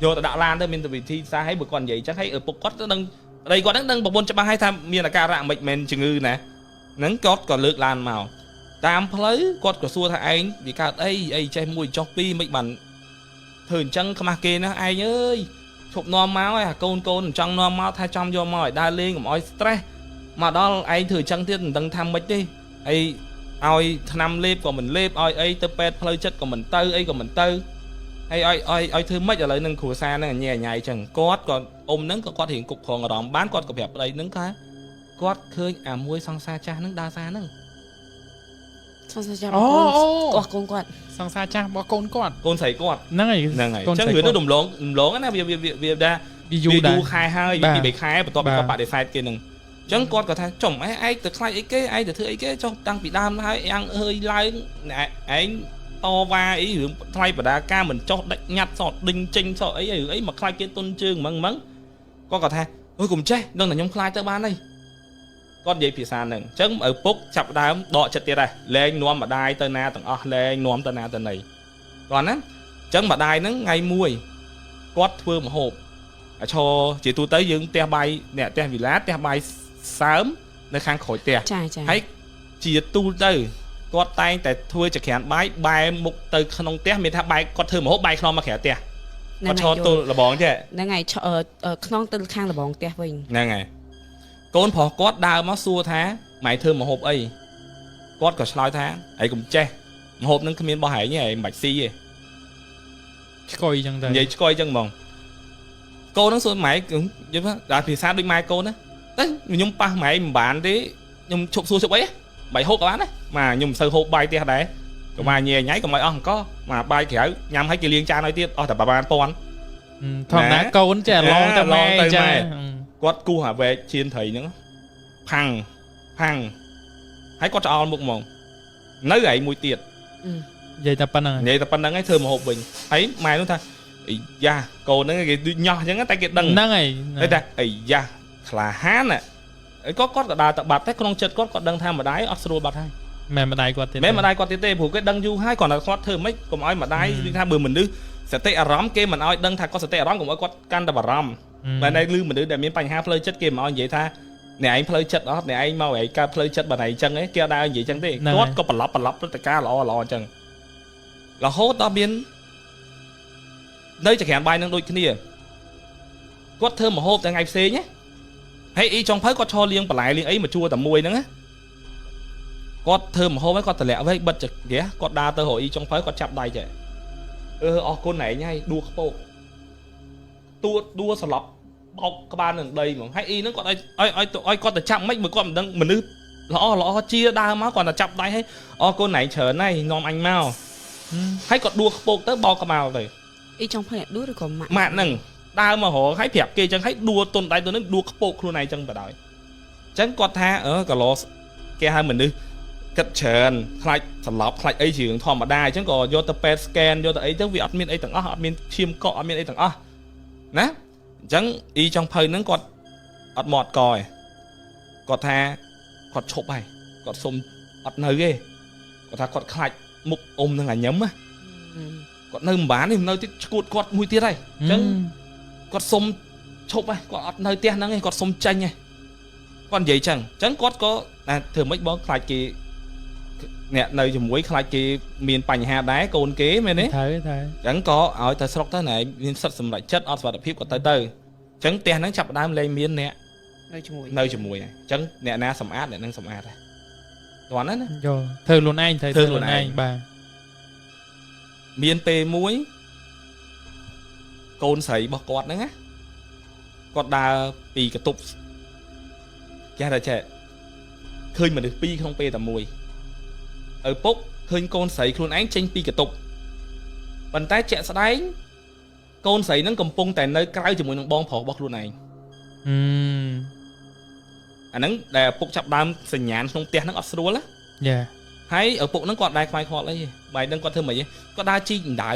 យកទៅដាក់ឡានទៅមានវិធីសាស្ត្រឲ្យបើគាត់និយាយចឹងឲ្យឪពុកគាត់ទៅដឹងប្តីគាត់ហ្នឹងដឹងប្រពន្ធច្បាស់ឲ្យថាមានអាការៈមិនមែនជំងឺណាហ្នឹងគាត់ក៏លើកឡានមកតាមផ្លូវគាត់ក៏សួរថាឯងវាកើតអីអីចេះមួយចុះពីរមិនបានធ្វើអញ្ចឹងខ្មាស់គេណាឯងអើយឈប់នាំមកឯកូនចង់នាំមកថាចំយកមកឲ្យដើរលេងកុំឲ្យ stress មកដល់ឯងធ្វើអញ្ចឹងទៀតមិនដឹងថាម៉េចទេអីឲ្យថ្នាំលេបក៏មិនលេបឲ្យអីទៅពេទ្យផ្លូវចិត្តក៏មិនទៅអីក៏មិនទៅហើយឲ្យធ្វើម៉េចឥឡូវនឹងគ្រួសារនឹងញ៉ៃញ៉ៃអញ្ចឹងគាត់ក៏អ៊ំនឹងក៏គាត់រៀងគុកក្រងអារម្មណ៍បានគាត់ក៏ប្រាប់ប្តីនឹងថាគាត់ឃើញអាមួយសង្សារចាស់នឹងដើរសារនឹងសង្សារចាស់របស់កូនគាត់សង្សារចាស់របស់កូនគាត់កូនស្រីគាត់ហ្នឹងហើយហ្នឹងហើយអញ្ចឹងរឿងនោះរំលងណាវាវាថាវាយូរដែរខែហើយពី3ខែបន្ទាប់ពីគាត់បដិសេធគេនឹងអញ្ចឹងគាត់ក៏ថាចំឯងទៅខ្លាចអីគេឯងទៅធ្វើអីគេចុះតាំងពីដើមហើយអាំងអើយឡើងឯងតវ៉ាអីរឿងថ្លៃបដាការមិនចោះដាច់ញ៉ាត់សតដេញចេញសតអីរឿងអីមកខ្លាចគេទុនជើងហ្មងគាត់ក៏ថាអើយកុំចេះដឹងតែខ្ញុំខ្លាចទៅបានហើយគាត់និយាយភាសាហ្នឹងអញ្ចឹងឪពុកចាប់ដើមដកចិត្តទៀតដែរលែងនាំម្ដាយទៅណាទាំងអស់លែងនាំទៅណាទៅណីគាត់ណាអញ្ចឹងម្ដាយហ្នឹងថ្ងៃមួយគាត់ធ្វើម្ហូបអាឈរជាទូទៅយើងផ្ទះបាយអ្នកផ្ទះវិឡាផ្ទះបាយសើមនៅខាងក្រោយផ្ទះចាចាហើយជាទូទៅគាត់តែងតែធ្វើចក្រានបាយបែរមុខទៅក្នុងផ្ទះមានថាបាយគាត់ធ្វើម្ហូបបាយខ្នងមកក្រៅផ្ទះគាត់ឈរទល់លបងចេះហ្នឹងហើយខ្នងទៅខាងលបងផ្ទះវិញហ្នឹងហើយកូនប្រុសគាត់ដើរមកសួរថាម៉ែធ្វើម្ហូបអីគាត់ក៏ឆ្លើយថាឯងកុំចេះម្ហូបហ្នឹងគ្មានបោះហែងទេឯងមិនបាច់ស៊ីទេឆ្កុយចឹងទៅនិយាយឆ្កុយចឹងហ្មងកូនហ្នឹងសួរម៉ែយល់ដល់ភាសាដូចម៉ែកូនណាតែខ្ញុំប៉ះម៉ែមិនបានទេខ្ញុំឈប់សួរឈប់អីបាយហូបក៏បានដែរម៉ាខ្ញុំមិនសូវហូបបាយផ្ទះដែរក៏ម៉ាញ៉ៃញ៉ៃកុំឲ្យអស់អង្គម៉ាបាយក្រៅញ៉ាំឲ្យគេលាងចានឲ្យទៀតអស់តែប្រហែលពាន់ ធម្មតាកូនចេះឡងទៅម៉ែចាគាត់គោះអាវែកជៀនត្រីហ្នឹងផាំងផាំង ហើយគាត់ឆ្អល់មុខហ្មងនៅឯងមួយទៀត និយាយតែប៉ុណ្្នឹង និយាយតែប៉ុណ្្នឹងឯងធ្វើម្ហូបវិញហើយម៉ែនោះថាអីយ៉ាកូនហ្នឹងគេដូចញោះអញ្ចឹងតែគេដឹង ហ្នឹងហើយ តែថាអីយ៉ាក្លាហានគាត់គាត់ក៏ដើរទៅបាត់តែក្នុងចិត្តគាត់គាត់ដឹងថាម្ដាយអត់ស្រួលបាត់ហើយ មិនម្ដាយគាត់ទេ មិនម្ដាយគាត់ទៀតទេព្រោះគេដឹងយូរហើយគាត់តែគាត់ធ្វើម៉េចកុំឲ្យម្ដាយដូចថាបើមនុស្សសតិអារម្មណ៍គេមិនឲ្យដឹងថាគាត់សតិអារម្មណ៍កុំឲ្យគាត់កាន់តែបារម្ភបែរតែឮមនុស្សដែលមានបញ្ហាផ្លូវចិត្តគេមិនឲ្យនិយាយថាអ្នកឯងផ្លូវចិត្តអត់អ្នកឯងមកឯងកើតផ្លូវចិត្តបើឯងចឹងឯងគេអត់ដែរនិយាយចឹងទេគាត់ក៏ប្រឡប់ប្រឡប់ព្រឹត្តិការណ៍ល្អល្អចឹងរហូតដល់មាននៅចក្រានបាយនឹងដូចគ្នាគាត់ធ្វើម្ហូបតែថ្ងៃផ្សេងណាហើយអ៊ីចុងភៅគាត់ឈរលាងបន្លែលាងអីមកជួតែមួយហ្នឹងណាគាត់ធ្វើម្ហូបហើយគាត់តម្លាក់វែកបិទចក្រាគាត់ដើរទៅរកអ៊ីចុងភៅគាត់ចាប់ដៃចេះអឺអរគុណឯងហើយដួខ្ពកតួដួសន្លប់បោកក្បាលនឹងដីហ្មងហើយអ៊ីហ្នឹងគាត់ឲ្យឲ្យឲ្យគាត់ទៅចាប់មិនបើគាត់មិនដឹងមនុស្សល្អល្អជាដើរមកគាត់ទៅចាប់ដៃហើយអរគុណឯងច្រើនហើយនាំអញមកហើយគាត់ដួខ្ពកទៅបោកក្បាលទៅ អ៊ីចុងភៅអ្នកដួឬក៏ម៉ាក់ ម៉ាក់ហ្នឹងដើរមករកហើយប្រាប់គេចឹងហើយដួទុនដៃទុនហ្នឹងដួខ្ពកខ្លួនឯងចឹងបដ ாய் ចឹងគាត់ថាអឺកឡោគេហៅមនុស្សគិតច្រើនខ្លាចសន្លប់ខ្លាចអីជារឿងធម្មតាអញ្ចឹងក៏យកទៅពេទ្យ scan យកទៅអីទៅវាអត់មានអីទាំងអស់អត់មានឈាមកក់អត់មានអីទាំងអស់ណាអញ្ចឹងអ៊ីចុងភៅហ្នឹងគាត់អត់មកអត់កឯងគាត់ថាគាត់ឈប់ហើយគាត់សុំអត់នៅទេគាត់ថាគាត់ខ្លាចមុខអ៊ំនឹងអាញឹមណាគាត់នៅមិនបានទេនៅទៀតឈួតគាត់មួយទៀតហើយអញ្ចឹងគាត់សុំឈប់ហើយគាត់អត់នៅផ្ទះហ្នឹងឯងគាត់សុំចេញឯងគាត់និយាយចឹងអញ្ចឹងគាត់ក៏ធ្វើម៉េចបងខ្លាចគេអ្នកនៅជាមួយខ្លាចគេមានបញ្ហាដែរកូនគេមែនទេ ត្រូវត្រូវ អញ្ចឹងក៏ឲ្យទៅស្រុកទៅណែមានសិទ្ធិសម្រេចចិត្តអត់សុវត្ថិភាពក៏ទៅទៅអញ្ចឹងផ្ទះហ្នឹងចាប់ដើមលែងមានអ្នក នៅជាមួយ នៅជាមួយហើយអញ្ចឹងអ្នកណាសម្អាតអ្នកនឹងសម្អាតដែរតោះណាណា យល់ធ្វើខ្លួនឯងត្រូវ ធ្វើខ្លួនឯង បាទ មានពេលមួយកូនស្រីរបស់គាត់ហ្នឹងណាគាត់ដើរពីកន្ទប់គេហៅថាចេះឃើញមនុស្សពីរក្នុងពេលតែមួយឪពុកឃើញកូនស្រីខ្លួនឯងចេញពីកន្ទប់ប៉ុន្តែជាក់ស្ដែងកូនស្រីហ្នឹងកំពុងតែនៅក្រៅជាមួយនឹងបងប្រុសរបស់ខ្លួនឯងអាហ្នឹងដែលឪពុកចាប់ដើមសញ្ញាណក្នុងផ្ទះហ្នឹងអត់ស្រួលណា យ៉ា ហើយឪពុកហ្នឹងគាត់ដែរខ្វាយខ្វល់អីបាយហ្នឹងគាត់ធ្វើម៉េចគាត់ដើរជីកដៅ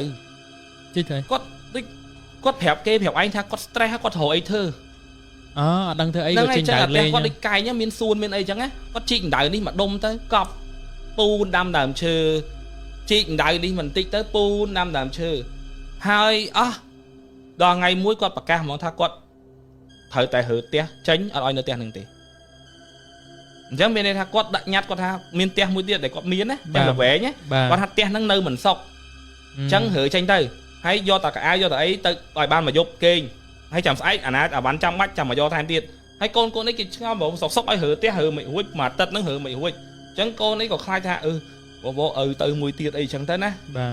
ជីកទៅ គាត់ដូចគាត់ប្រាប់គេប្រាប់ឯងថាគាត់ stress គាត់រកអីធ្វើ អអត់ដឹងធ្វើអីក៏ជីកដៅលេង គាត់ដូចកែងមានសួនមានអីចឹងណាគាត់ជីកដៅនេះមកដុំទៅកប់ពូនដាំដើមឈើជីកដៅនេះបន្តិចទៅពូនដាំដើមឈើហើយអស់ដល់ថ្ងៃមួយគាត់ប្រកាសហ្មងថាគាត់ត្រូវតែរើផ្ទះចេញអត់ឲ្យនៅផ្ទះហ្នឹងទេអញ្ចឹងមានន័យថាគាត់ដាក់ញត្តិគាត់ថាមានផ្ទះមួយទៀតដែលគាត់មានណាផ្ទះល្វែងណាគាត់ថាផ្ទះហ្នឹងនៅមិនសុខអញ្ចឹងរើចេញទៅហើយយកតែកៅអៅយកតែអីទៅឲ្យបានមកយប់គេងហើយចាំស្អែកអាណាអាវ៉ាន់ចាំបាច់ចាំមកយកថែមទៀតហើយកូនកូននេះគេឆ្ងល់ហ្មងសុកសុកឲ្យរើផ្ទះរើមិនរួចមួយអាទិត្យហ្នឹងរើមិនរួចអញ្ចឹងកូននេះក៏ខ្លាចថាអឺបងឪទៅមួយទៀតអីចឹងទៅណា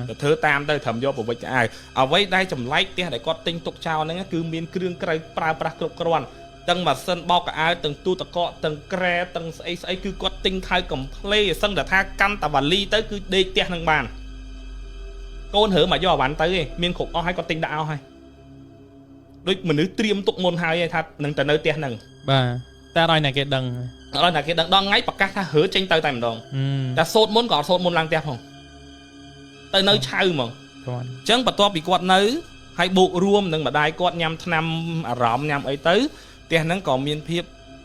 ទៅធ្វើតាមទៅត្រឹមយកប្រវិចកៅអៅអ្វីដែលចម្លែកផ្ទះដែលគាត់ទិញទុកចោលហ្នឹងគឺមានគ្រឿងក្រៅប្រើប្រាស់គ្រប់គ្រាន់ទាំងម៉ាស៊ីនបោកកៅអៅទាំងទូទឹកកកទាំងក្រែទាំងស្អីស្អីគឺគាត់ទិញខៅកំភ្លេសឹងតែថាកាន់តាវ៉ាលីទៅគឺដេកផ្ទះនឹងបានកូនរើមកយកអាវ៉ាន់ទៅឯងមានគ្រប់អស់ហើយគាត់ទិញដាក់អស់ហើយដូចមនុស្សត្រៀមទុកមុនហើយថានឹងទៅនៅផ្ទះហ្នឹង បាទតែឲ្យអ្នកគេដឹង ឲ្យអ្នកគេដឹងដល់ថ្ងៃប្រកាសថារើចេញទៅតែម្ដងតែសូត្រមុនក៏អត់សូត្រមុនឡើងផ្ទះផងទៅនៅឆៅហ្មងអញ្ចឹងបន្ទាប់ពីគាត់នៅហើយបូករួមនឹងម្ដាយគាត់ញ៉ាំថ្នាំអារម្មណ៍ញ៉ាំអីទៅផ្ទះហ្នឹងក៏មានភាព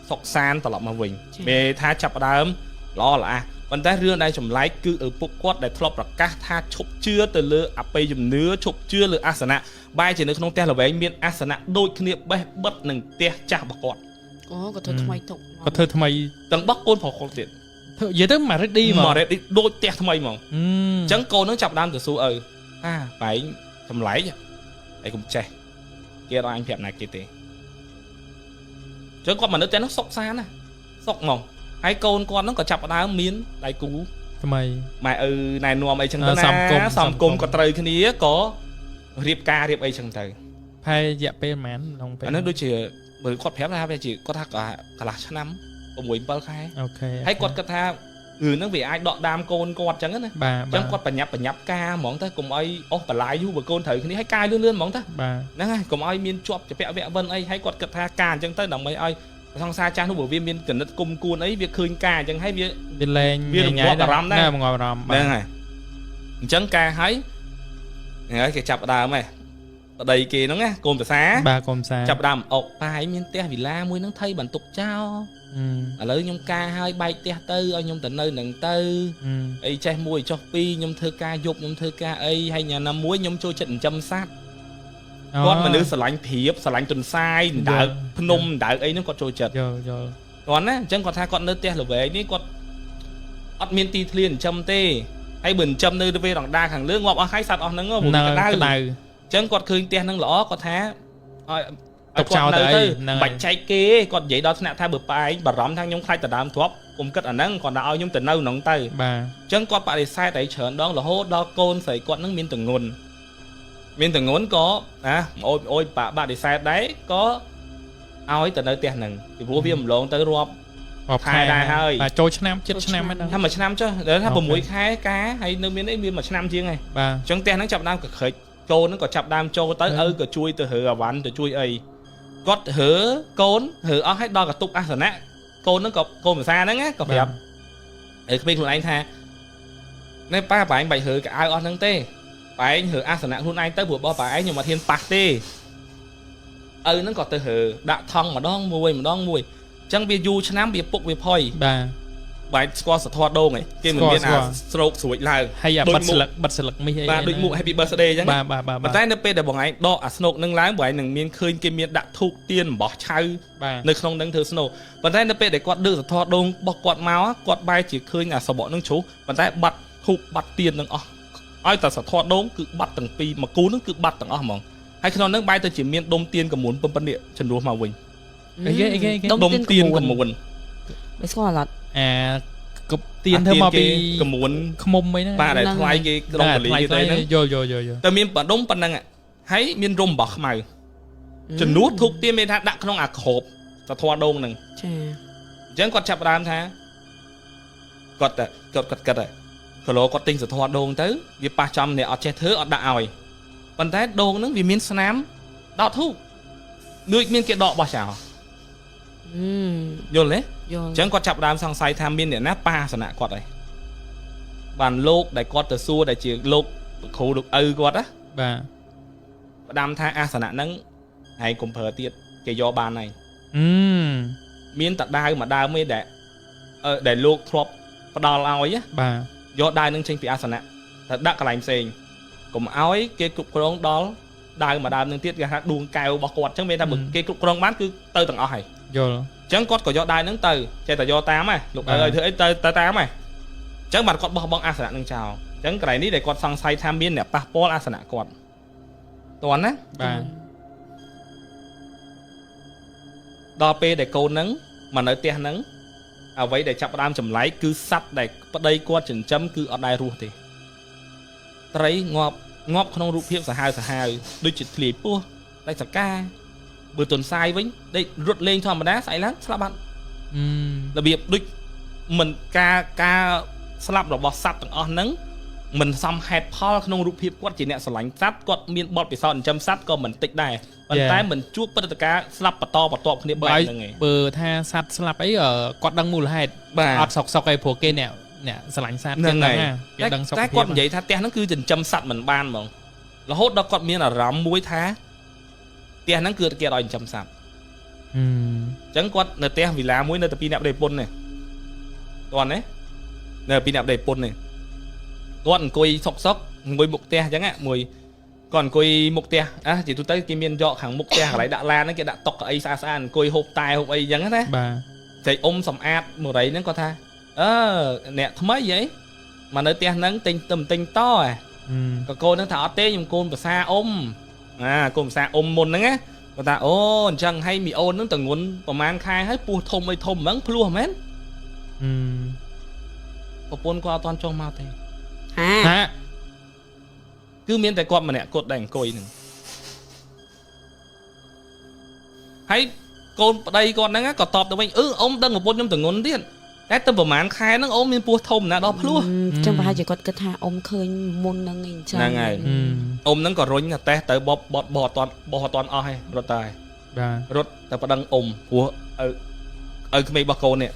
សុខសាន្តត្រឡប់មកវិញពេលថាចាប់ផ្ដើមល្អល្អះប៉ុន្តែរឿងដែលចម្លែកគឺឪពុកគាត់ដែលធ្លាប់ប្រកាសថាឈប់ជឿទៅលើអបិយជំនឿឈប់ជឿលើអាសនៈបែរជានៅក្នុងផ្ទះល្វែងមានអាសនៈដូចគ្នាបេះបិទនឹងផ្ទះចាស់របស់គាត់ អូគាត់ធ្វើថ្មីទុក គាត់ធ្វើថ្មី ទាំងបោះកូនប្រុសគាត់ទៀត ធ្វើនិយាយទៅមក ready ហ្មង មក ready ដូចផ្ទះថ្មីហ្មងអញ្ចឹងកូននឹងចាប់ដើមទៅសួរឪអាបែងចម្លែកឯងកុំចេះគេអត់ឲ្យអញប្រាប់ណាគេទេអញ្ចឹងគាត់មកនៅផ្ទះនោះសុកសានណាសុកហ្មងហើយកូនគាត់ហ្នឹងក៏ចាប់ដើមមានដៃគូ ថ្មី ម៉ែឪណែនាំអីចឹងទៅណាសំគមក៏ត្រូវគ្នាក៏រៀបការរៀបអីចឹងទៅ ផែរយៈពេលប៉ុន្មានក្នុងពេល អានោះដូចជាបើគាត់ប្រាប់ថាវាជាគាត់ថាកន្លះឆ្នាំ6 7ខែ អូខេ ហើយគាត់គិតថារឿងហ្នឹងវាអាចដកដាមកូនគាត់ចឹងណា បាទ អញ្ចឹងគាត់បញ្ញាប់ការហ្មងទៅកុំឲ្យអស់បន្លាយយូរបើកូនត្រូវគ្នាហើយកាយលឿនលឿនហ្មងទៅ បាទ ហ្នឹងហើយកុំឲ្យមានជាប់ជាពាក់វៈវិនអីហើយគាត់គិតថាការអញ្ចឹងទៅដើម្បីឲ្យ សង្សារចាស់នោះបើវាមានគណិតគុំគួនអីវាឃើញការអញ្ចឹងហើយវា វាលែង វារងាប់អារម្មណ៍ដែរ ណាងាប់អារម្មណ៍ ហ្នឹងហើយអញ្ចឹងការហើយហ្នឹងហើយគេចាប់ផ្ដើមហើយប្តីគេហ្នឹងណាកូនប្រសា បាទកុំសា ចាប់ផ្ដើមអុកប៉ាយមានផ្ទះវិឡាមួយហ្នឹងថៃបន្ទុកចោល អឺ ឥឡូវខ្ញុំការហើយបែកផ្ទះទៅឲ្យខ្ញុំទៅនៅហ្នឹងទៅ អឺ អីចេះមួយចុះពីរខ្ញុំធ្វើការយប់ខ្ញុំធ្វើការអីហើយញ៉ាំណាមួយខ្ញុំចូលចិត្តចិញ្ចឹមសត្វគាត់មនុស្សស្រឡាញ់ព្រៀបស្រឡាញ់ទន្សាយដណ្ដើកភ្នំដណ្ដើកអីហ្នឹងគាត់ចូលចិត្ត យល់យល់ គាត់ណាអញ្ចឹងគាត់ថាគាត់នៅផ្ទះល្វែងនេះគាត់អត់មានទីធ្លាចិញ្ចឹមទេហើយបើចិញ្ចឹមនៅវេរ៉ង់ដាខាងលើងាប់អស់ហើយសត្វអស់ហ្នឹងហ៎ព្រោះ នៅ វាក្តៅ ក្តៅ អញ្ចឹងគាត់ឃើញផ្ទះហ្នឹងល្អគាត់ថាឲ្យ ទុកចោលទៅអីហ្នឹងហើយ បាច់ចែកគេទេគាត់និយាយដល់ថ្នាក់ថាបើប៉ែងបារម្ភថាខ្ញុំខ្លាចដណ្ដើមទ្រព្យកុំគិតអាហ្នឹងគាត់ថាឲ្យខ្ញុំទៅនៅហ្នឹងទៅ បាទ អញ្ចឹងគាត់បដិសេធឲ្យច្រើនដងរហូតដល់កូនស្រីគាត់ហ្នឹងមានទងន់មានទងន់ក៏ណាអូយអូយបាក់បដិសេធដែរក៏ឲ្យទៅនៅផ្ទះហ្នឹងពីព្រោះវាម្លងទៅរាប់ រាប់ ខែដែរហើយ បាទចូលឆ្នាំចិត្តឆ្នាំហ្នឹង ថាមួយឆ្នាំចុះដល់ថា អូខេ 6ខែការហើយនៅមានអីមានមួយឆ្នាំជាងហើយ បាទ អញ្ចឹងផ្ទះហ្នឹងចាប់ដើមកក្រិចកូនហ្នឹងក៏ចាប់ដើមចូលទៅ ហឹម ឪក៏ជួយទៅរើអាវ៉ាន់ទៅជួយអីគាត់រើកូនរើអស់ហើយដល់កតុបអាសនៈកូនហ្នឹងក៏កូនភាសាហ្នឹងណាក៏ប្រាប់ អីក្មេងខ្លួនឯងថានេះប៉ាប្រឯងបាច់រើកៅអៅអស់ហ្នឹងទេប្រឯងរើអាសនៈខ្លួនឯងទៅព្រោះរបស់ប្រឯងខ្ញុំអត់ហ៊ានប៉ះទេឪហ្នឹងក៏ទៅរើដាក់ថង់ម្ដងមួយម្ដងមួយអញ្ចឹងវាយូរឆ្នាំវាពុកវាផុយ បាទ បែរស្គាល់សធរដូងឯងគេមិនមានអា ស្គាល់ ស្រោកស្រួចឡើង ហើយអា ដូចមុខ បិទស្លឹកបិទស្លឹកមីសអី បាទដូចមុខ Happy Birthday អញ្ចឹង បាទបាទបាទ ប៉ុន្តែនៅពេលដែលបងឯងដកអាស្នូកនឹងឡើងបងឯងនឹងមានឃើញគេមានដាក់ធូបទៀនអំបោះឆៅ បាទ នៅក្នុងនឹងធ្វើស្នូប៉ុន្តែនៅពេលដែលគាត់ដឹកសធរដូងរបស់គាត់មកគាត់បែរជាឃើញអាសបកនឹងជ្រុះប៉ុន្តែបាត់ធូបបាត់ទៀននឹងអស់ឲ្យតែសធរដូងគឺបាត់ទាំងពីរមកគូនឹងគឺបាត់ទាំងអស់ហ្មងហើយក្នុងនឹងបែរទៅជាមានដុំទៀនកមួនប៉ុណ្ណេះជំនួសមកវិញ អីគេអីគេអីគេ ដុំទៀនកមួន មិនស្គាល់អត់ អាកបទៀនធ្វើមកពី កមួន ខ្មុំអីហ្នឹង បាទដែលថ្លៃគេក្រុងកលីគេទៅហ្នឹង យល់យល់យល់យល់ តែមានបដុំប៉ុណ្ណឹងហើយមានរុំអំបោះខ្មៅជំនួសធូបទៀនមានថាដាក់ក្នុងអាក្របសធរដូងហ្នឹង ចា អញ្ចឹងគាត់ចាប់ផ្ដើមថាគាត់តែគាត់គាត់គិតហើយកឡូគាត់ទិញសធរដូងទៅវាប៉ះចំអ្នកអត់ចេះធ្វើអត់ដាក់ឲ្យប៉ុន្តែដូងហ្នឹងវាមានស្នាមដកធូបដូចមានគេដកបោះចោលយល់ទេ យល់ អញ្ចឹងគាត់ចាប់ផ្ដើមសង្ស័យថាមានអ្នកណាប៉ះអាសនៈគាត់ហើយបានលោកដែលគាត់ទៅសួរដែលជាលោកគ្រូលោកឪគាត់ណា បាទ ផ្ដាំថាអាសនៈហ្នឹងហើយកុំប្រើទៀតគេយកបានហើយ អឺ មានតដាវមួយដើមឯដែលអឺដែលលោកធ្លាប់ផ្ដល់ឲ្យណា បាទ យកដាវនឹងចេញពីអាសនៈទៅដាក់កន្លែងផ្សេងកុំឲ្យគេគ្រប់គ្រងដល់ដាវមួយដើមនឹងទៀតគេថាដួងកែវរបស់គាត់អញ្ចឹងមានថាបើគេគ្រប់គ្រងបានគឺទៅទាំងអស់ហើយ យល់ អញ្ចឹងគាត់ក៏យកដាវនឹងទៅចេះតែយកតាមហ៎លោក បាទ ឪឲ្យធ្វើអីទៅទៅតាមហ៎អញ្ចឹងបាទគាត់បោះបង់អាសនៈនឹងចោលអញ្ចឹងកន្លែងនេះដែលគាត់សង្ស័យថាមានអ្នកប៉ះពាល់អាសនៈគាត់តើណា បាទ ដល់ពេលដែលកូននឹងមកនៅផ្ទះនឹងអ្វីដែលចាប់ផ្ដើមចម្លែកគឺសត្វដែលប្តីគាត់ចិញ្ចឹមគឺអត់ដែលរស់ទេត្រីងាប់ងាប់ក្នុងរូបភាពសាហាវសាហាវដូចជាធ្លាយពោះដាច់សកាបើទុនសាយវិញដេករត់លេងធម្មតាស្អែកឡើងស្លាប់បាត់ អឺ របៀបដូចមិនការការស្លាប់របស់សត្វទាំងអស់ហ្នឹងមិនសមហេតុផលក្នុងរូបភាពគាត់ជាអ្នកស្រឡាញ់សត្វគាត់មានបទពិសោធន៍ចិញ្ចឹមសត្វក៏មិនតិចដែរប៉ុន្តែមិនជួបព្រឹត្តិការណ៍ស្លាប់បន្តបន្ទាប់គ្នា បើឲ្យ បែបហ្នឹងឯង បើថាសត្វស្លាប់អីគាត់ដឹងមូលហេតុ បាទ អត់សុកសុកអីព្រោះគេអ្នកអ្នកស្រឡាញ់សត្វ ហ្នឹងហើយ គេដឹងសុខ តែ ភាព គាត់និយាយថាផ្ទះហ្នឹងគឺចិញ្ចឹមសត្វមិនបានហ្មងរហូតដល់គាត់មានអារម្មណ៍មួយថាផ្ទះហ្នឹងគឺគេអត់ឲ្យចិញ្ចឹមសត្វ អឺ អញ្ចឹងគាត់នៅផ្ទះវិឡាមួយនៅតែពីរអ្នកប្តីប្រពន្ធនេះគាត់ណានៅពីរអ្នកប្តីប្រពន្ធនេះគាត់អង្គុយសុកសុកអង្គុយមុខផ្ទះអញ្ចឹងណាមួយគាត់អង្គុយមុខផ្ទះអាជាទូទៅគេមានយកខាងមុខផ្ទះកន្លែងដាក់ឡានហ្នឹងគេដាក់តុកកៅអីស្អាតស្អាតអង្គុយហូបតែហូបអីអញ្ចឹងណា បាទ ស្រីអ៊ំសំអាតមរីហ្នឹងគាត់ថាអឺអ្នកថ្មីហីមកនៅផ្ទះហ្នឹងទិញទៅទិញតហ៎ អឺ ក៏កូនហ្នឹងថាអត់ទេខ្ញុំកូនភាសាអ៊ំអាកូនភាសាអ៊ំមុនហ្នឹងណាគាត់ថាអូអញ្ចឹងហើយមីអូនហ្នឹងតងន់ប្រហែលខែហើយពោះធំអីធំហ្នឹងភ្លោះមែន អឺ ប្រពន្ធគាត់អត់ទាន់ចុះមកទេ ហា ហា គឺមានតែគាត់ម្នាក់គាត់ដែលអង្គុយហ្នឹងហើយកូនប្តីគាត់ហ្នឹងណាក៏តបទៅវិញអឺអ៊ំដឹងប្រពន្ធខ្ញុំតងន់ទៀតតែទៅប្រហែលខែហ្នឹងអ៊ំមានពោះធំណាស់ដល់ភ្លោះ អញ្ចឹងប្រហែលជាគាត់គិតថាអ៊ំឃើញមុនហ្នឹងឯងអញ្ចឹង ហ្នឹងហើយ អឺ អ៊ំហ្នឹងក៏រុញតែតេះទៅបបបត់បអត់ទាន់បោះអត់ទាន់អស់ឯងរត់តែ បាទ រត់តែប្តឹងអ៊ំព្រោះឪ ឪក្មេករបស់កូននេះ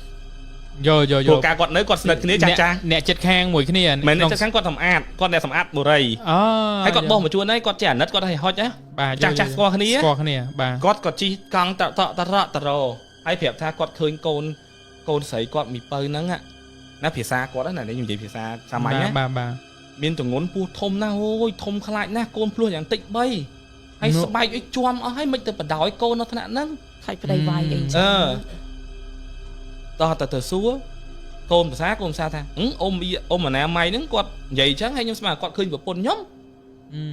យល់យល់យ ព្រោះ ល់ ការគាត់នៅគាត់ស្និទ្ធគ្នាចាស់ចាស់ អ្នកចិត្តខាងមួយគ្នា មិនអ្នកចិត្តខាងគាត់សម្អាតគាត់អ្នកសម្អាតបុរី អូ ហើយគាត់បោះមកជួនហើយគាត់ចេះអាណិតគាត់ឲ្យហុចណា បាទ ចាស់ចាស់ស្គាល់គ្នា ស្គាល់គ្នាបាទ គាត់ក៏ជិះកង់តតតរតរហើយប្រាប់ថាគាត់ឃើញកូនកូនស្រីគាត់មីពៅហ្នឹងណាភាសាគាត់ណានេះខ្ញុំនិយាយភាសាសាមញ្ញណា បាទបាទ មានទងន់ពោះធំណាស់អូយធំខ្លាចណាស់កូនភ្លោះយ៉ាងតិច3ហើយស្បែកឲ្យជាំអស់ហើយមិនទៅបដ ாய் កូននៅថ្នាក់ហ្នឹង ខ្លាចប្តីវាយអីចឹ អឺ ង តោះតែទៅសួរកូនភាសាកូនភាសាថាអ៊ំអ៊ំអនាម័យហ្នឹងគាត់និយាយចឹងហើយខ្ញុំស្មានគាត់ឃើញប្រពន្ធខ្ញុំ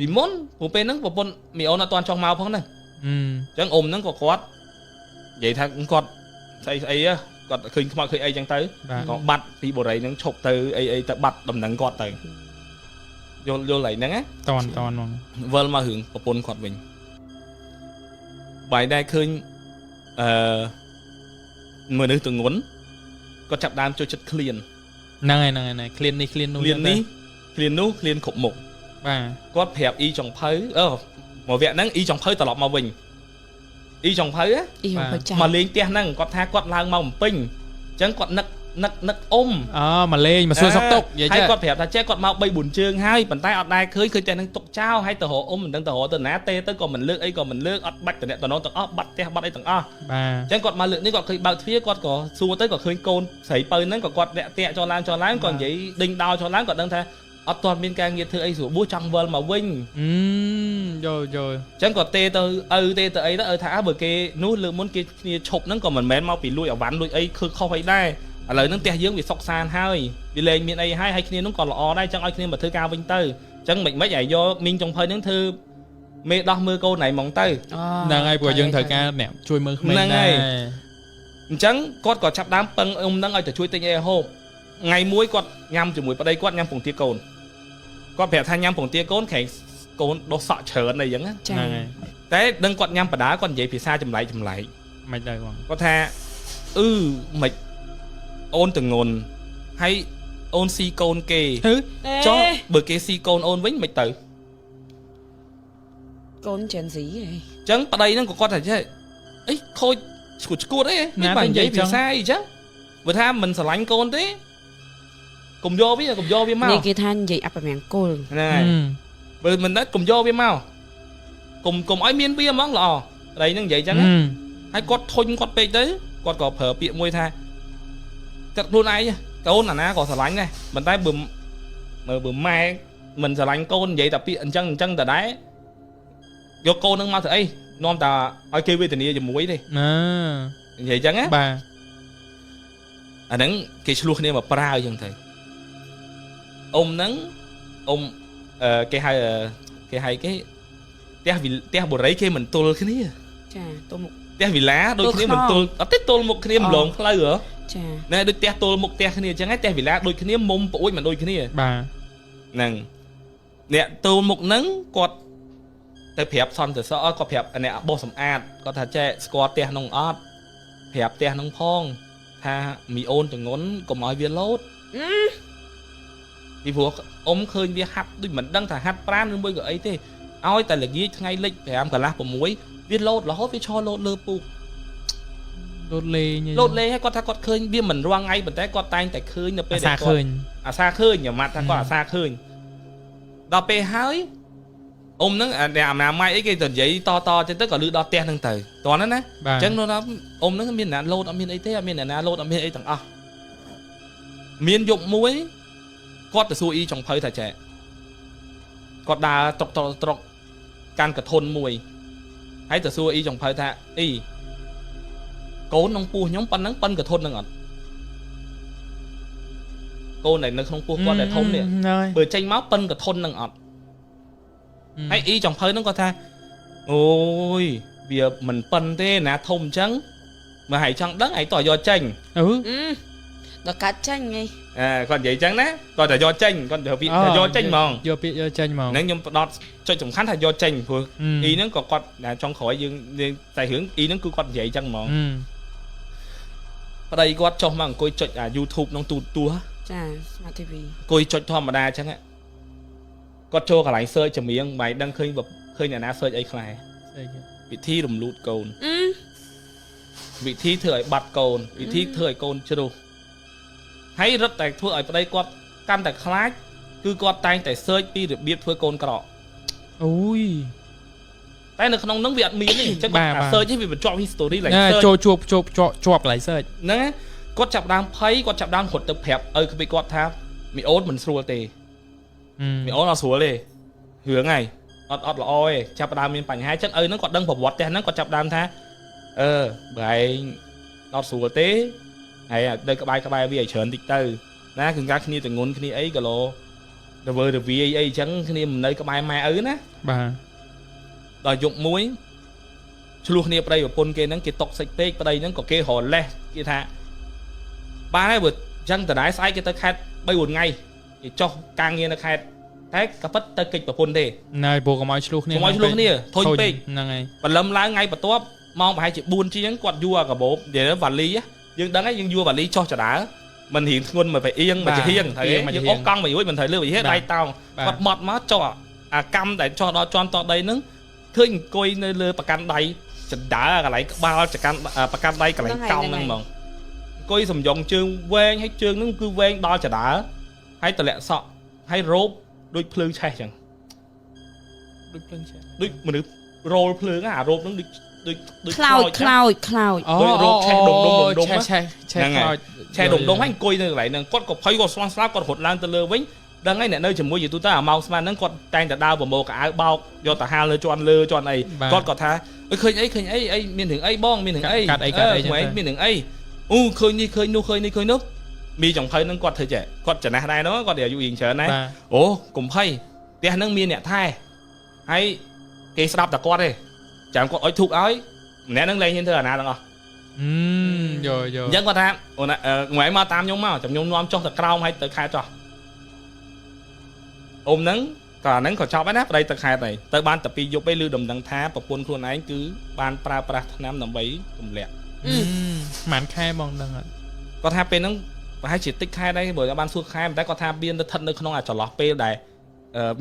ពីមុនព្រោះពេលហ្នឹងប្រពន្ធមីអូនអត់ទាន់ចង់មកផងហ្នឹងអញ្ចឹងអ៊ំហ្នឹងក៏គាត់និយាយថាគាត់ស្អីស្អីគាត់ឃើញខ្មោចឃើញអីចឹងទៅក៏បាត់ពីបុរីហ្នឹងឈប់ទៅអីអីទៅបាត់ដំណឹងគាត់ទៅយល់យល់អីហ្នឹងណា តនតនហ្មង វិលមករឿងប្រពន្ធគាត់វិញបាយដែរឃើញអឺមនុស្សទងន់គាត់ចាប់ដើមចូលចិត្តឃ្លាន ហ្នឹងហើយហ្នឹងហើយឃ្លាននេះឃ្លាននោះ ឃ្លាននេះឃ្លាននោះឃ្លានគ្រប់មុខ បាទ គាត់ប្រាប់អ៊ីចុងភៅអឺមកវគ្គហ្នឹងអ៊ីចុងភៅត្រឡប់មកវិញអ៊ីចុងភៅ អ៊ីចុងភៅចា មកលេងផ្ទះហ្នឹងគាត់ថាគាត់ឡើងមកបំពេញអញ្ចឹងគាត់នឹកនឹកនឹកអ៊ំ អូមកលេងមកសួរសុខទុក្ខនិយាយ ហើយគាត់ប្រាប់ថាចេះគាត់មក3 4ជើងហើយប៉ុន្តែអត់ដែរឃើញឃើញតែនឹងទុកចោលហើយទៅរកអ៊ំមិនដឹងទៅរកទៅណាទេទៅក៏មិនលើកអីក៏មិនលើកអត់បាច់តំណតំណងទាំងអស់បាត់ផ្ទះបាត់អីទាំងអស់ បាទ អញ្ចឹងគាត់មកលើកនេះគាត់ឃើញបើកទ្វារគាត់ក៏សួរទៅក៏ឃើញកូនស្រីពៅហ្នឹងក៏គាត់លាក់តាក់ចូលឡើងចូលឡើងគាត់និយាយដេញដោលចូលឡើងគាត់ដឹងថាអត់ទាន់មានការងារធ្វើអីស្រួលបួសចង់វិលមកវិញ យល់យល់ អញ្ចឹងក៏ទេទៅឪទេទៅអីទៅឪថាបើគេនោះលើកមុនគេគ្នាឈប់ហ្នឹងក៏មិនមែនមកពីលួចអវ៉ាន់លួចអីខើខុសអីដែរឥឡូវហ្នឹងផ្ទះយើងវាសុកសានហើយវាលែងមានអីហើយហើយគ្នានោះក៏ល្អដែរចង់ឲ្យគ្នាមកធ្វើការវិញទៅអញ្ចឹងមិនមិនឲ្យយកមីងចុងភៅហ្នឹងធ្វើមេដោះមើលកូនណៃហ្មងទៅ ហ្នឹងហើយព្រោះយើងត្រូវការអ្នកជួយមើលក្មេងដែរ អញ្ចឹងគាត់ក៏ចាប់ដើមពឹងអ៊ំហ្នឹងឲ្យទៅជួយទិញអីហូបថ្ងៃមួយគាត់ញ៉ាំជាមួយប្តីគាត់ញ៉ាំពងទាកូនគាត់ប្រាប់ថាញ៉ាំពងទាកូនក្រែងកូនដុសសក់ច្រើនអីចឹង ចា ហ្នឹងហើយ តែដឹងគាត់ញ៉ាំបដាគាត់និយាយភាសាចម្លែកចម្លែក មិនដែរបង គាត់ថាអឺមិនអូនតងន់ហើយអូនស៊ីកូនគេចុះបើគេស៊ីកូនអូនវិញមិនទៅ កូន Gen Z ហី អញ្ចឹងប្តីហ្នឹងក៏គាត់ថាចេះអីខូចឈួតឈួតអីមិនបាននិយាយភាសាអីចឹងបើថាមិនស្រឡាញ់កូនទេកុំយកវាកុំយកវាមក នេះគេថានិយាយអពមង្គល ហ្នឹងហើយបើមិនដែរកុំយកវាមកកុំកុំឲ្យមានវាហ្មងល្អប្តីហ្នឹងនិយាយចឹងហើយគាត់ធុញគាត់ពេកទៅគាត់ក៏ប្រើពាក្យមួយថាគាត់ខ្លួនឯងកូនអាណាក៏ស្រឡាញ់ដែរប៉ុន្តែបើបើម៉ែមិនស្រឡាញ់កូននិយាយតែពាក្យអញ្ចឹងអញ្ចឹងតដែរយកកូននឹងមកធ្វើអីនាំតែឲ្យគេវេទនាជាមួយទេ ណា និយាយអញ្ចឹងណា បាទ អាហ្នឹងគេឆ្លោះគ្នាមកប្រើអញ្ចឹងទៅអ៊ំហ្នឹងអ៊ំគេហៅគេហៅគេផ្ទះផ្ទះបុរីគេមិនទល់គ្នា ចាទល់មុខ ផ្ទះវិឡាដូចគ្នាមិនទល់អត់ទេទល់មុខគ្នាម្លងផ្លូវហ៎ ចា ណែដូចផ្ទះទល់មុខផ្ទះគ្នាអញ្ចឹងឯងផ្ទះវិឡាដូចគ្នាមុំប្អួយមិនដូចគ្នា បាទ ហ្នឹងអ្នកទល់មុខហ្នឹងគាត់ទៅប្រាប់សន្តិសុខគាត់ប្រាប់អ្នកបោះសម្អាតគាត់ថាចេះស្គាល់ផ្ទះនោះអត់ប្រាប់ផ្ទះនោះផងថាមីអូនតងន់កុំឲ្យវាលោតពីព្រោះអ៊ំឃើញវាហាត់ដូចមិនដឹងថាហាត់ប្រានឬមួយក៏អីទេឲ្យតែល្ងាចថ្ងៃលិច5កន្លះ6វាលោតរហូតវាឈរលោតលើពូក លោតលេង លោតលេងហើយគាត់ថាគាត់ឃើញវាមិនរាល់ថ្ងៃប៉ុន្តែគាត់តែងតែឃើញនៅពេលដែលគាត់អាសាឃើញញ៉ាំថាគាត់អាសាឃើញដល់ពេលហើយអ៊ំហ្នឹងអ្នកអាណាម័យអីគេទៅនិយាយតតចឹងទៅក៏លឺដល់ផ្ទះហ្នឹងទៅតោះហ្នឹងណាអញ្ចឹងនោះថាអ៊ំហ្នឹងមានអ្នកលោតអត់មានអីទេអត់មានអ្នកណាលោតអត់មានអីទាំងអស់មានយប់មួយគាត់ទៅសួរអ៊ីចុងភៅថាចែគាត់ដើរត្រុកត្រុកត្រុកកាន់កធនមួយហើយទៅសួរអ៊ីចុងភៅថាអ៊ីកូនក្នុងពោះខ្ញុំប៉ុណ្ណឹងប៉ុនកធនហ្នឹងអត់កូនដែលនៅក្នុងពោះគាត់ដែលធំនេះបើចេញមកប៉ុនកធនហ្នឹងអត់ហើយអ៊ីចុងភៅហ្នឹងគាត់ថាអូយវាមិនប៉ុនទេណាធំអញ្ចឹងបើហើយចង់ដឹងហើយតោះយកចេញ អឺ ដល់កាត់ចេញហី អើគាត់និយាយអញ្ចឹងណាគាត់តែយកចេញគាត់យកពាក្យយកចេញហ្មង យកពាក្យយកចេញហ្មង ហ្នឹងខ្ញុំផ្ដោតចុចសំខាន់ថាយកចេញព្រោះអ៊ីហ្នឹងក៏គាត់ចង់ក្រោយយើងតែរឿងអ៊ីហ្នឹងគឺគាត់និយាយអញ្ចឹងហ្មងប្តីគាត់ចុះមកអង្គុយចុចអា YouTube ក្នុងទូរទស្សន៍ ចា Smart TV អង្គុយចុចធម្មតាអញ្ចឹងគាត់ចូលកន្លែង search ចម្រៀងមិនដឹងឃើញឃើញអ្នកណា search អីខ្លះវិធីរំលូតកូន វិធីធ្វើឲ្យបាត់កូនវិធីធ្វើឲ្យកូនជ្រុះហើយរឹតតែធ្វើឲ្យប្តីគាត់កាន់តែខ្លាចគឺគាត់តែងតែ search ពីរបៀបធ្វើកូនក្រក់ អូយ តែនៅក្នុងហ្នឹងវាអត់មានទេអញ្ចឹងគាត់អា search នេះវាបញ្ជាប់ history ឡើង ណា search ចូលជួបជួបជាប់ជាប់កន្លែង search ហ្នឹងណាគាត់ចាប់ផ្ដើមភ័យគាត់ចាប់ផ្ដើមរត់ទៅប្រាប់ឪក្មេកគាត់ថាមីអូនមិនស្រួលទេមីអូនអត់ស្រួលទេរឿងហើយអត់អត់ល្អទេចាប់ផ្ដើមមានបញ្ហាអញ្ចឹងឪហ្នឹងគាត់ដឹងប្រវត្តិផ្ទះហ្នឹងគាត់ចាប់ផ្ដើមថាអឺបើឯងអត់ស្រួលទេហើយនៅក្បែរក្បែរវាឲ្យច្រើនតិចទៅណាគឺការគ្នាតងន់គ្នាអីក៏លោរវើរវាយអីអញ្ចឹងគ្នាមិននៅក្បែរម៉ែឪណា បាទ ដល់យប់មួយឆ្លោះគ្នាប្តីប្រពន្ធគេហ្នឹងគេតុកសិចពេកប្តីហ្នឹងក៏គេរលេះគេថាបានហើយបើអញ្ចឹងដដែលស្អែកគេទៅខេត្ត3 4ថ្ងៃគេចុះការងារនៅខេត្តតែក៏ពិតទៅកិច្ចប្រពន្ធទេ ណែព្រោះកុំឲ្យឆ្លោះគ្នា កុំឲ្យឆ្លោះគ្នាធុញពេក ហ្នឹងហើយ បលឹមឡើងថ្ងៃបន្ទាប់ម៉ោងប្រហែលជា4ជាងគាត់យួរអាកាបូបនិយាយទៅវ៉ាលីយើងដឹងហើយយើងយួរវ៉ាលីចុះចដើមិនរៀងធ្ងន់មកទៅអៀងមកជាហៀងត្រូវយើងអុកកង់មករួចមិនត្រូវលើវិហារដៃតោងគាត់បត់មកចុះអាកម្មដែលចុះដល់ជន់តដីហ្នឹងឃើញអង្គុយនៅលើប្រកាន់ដៃចដើកន្លែងក្បាលចកាន់ប្រកាន់ដៃកន្លែងកោងហ្នឹងហ្មងអង្គុយសំយ៉ងជើងវែងហើយជើងហ្នឹងគឺវែងដល់ចដើហើយតម្លាក់សក់ហើយរោបដូចភ្លើងឆេះចឹង ដូចភ្លើងឆេះ ដូចមនុស្សរោលភ្លើងអារោបហ្នឹងដូចដូចដូច ខ្លោចខ្លោចខ្លោច ដូចរោគឆេះដុំដុំដុំដុំ ឆេះឆេះឆេះ ហ្នឹងហើយ ខ្លោច ឆេះដុំដុំហើយអង្គុយនៅកន្លែងហ្នឹងគាត់ក៏ភ័យគាត់ស្លន់ស្លាប់គាត់រត់ឡើងទៅលើវិញដឹងហើយអ្នកនៅជាមួយជាទូទៅអាម៉ោងស្មានហ្នឹងគាត់តែងតែដើរប្រមូលកៅអៅបោកយកទៅហាលលើជាន់លើជាន់អីគាត់ក៏ថាអើឃើញអីឃើញអីអីមានរឿងអីបងមានរឿងអី កាត់អីកាត់អី ហ្នឹងមានរឿងអីអូឃើញនេះឃើញនោះឃើញនេះឃើញនោះមីចុងភៅហ្នឹងគាត់ធ្វើចេះគាត់ចំណាស់ដែរហ្នឹងគាត់អាយុរៀងច្រើនដែរ បាទ អូកុំភ័យផ្ទះហ្នឹងមានអ្នកថែហើយគេស្ដាប់តែគាត់ទេចាំគាត់អុជធូបឲ្យម្នាក់ហ្នឹងលែងហ៊ានធ្វើអាណាទាំងអស់ យល់យល់ អញ្ចឹងគាត់ថាអូនថ្ងៃមកតាមខ្ញុំមកចាំខ្ញុំនាំចុះទៅក្រោមហើយទៅខេត្តចុះអ៊ំហ្នឹងក៏អាហ្នឹងក៏ចប់ហើយណាប្តីទៅខេត្តហើយទៅបានតែពីរយប់ឯងឮដំណឹងថាប្រពន្ធខ្លួនឯងគឺបានប្រើប្រាស់ថ្នាំដើម្បីទម្លាក់ ប្រហែលខែបងដឹងអត់ គាត់ថាពេលហ្នឹងប្រហែលជាតិចខែដែរបើបានសួរខែតែគាត់ថាមានស្ថិតនៅក្នុងអាចន្លោះពេលដែល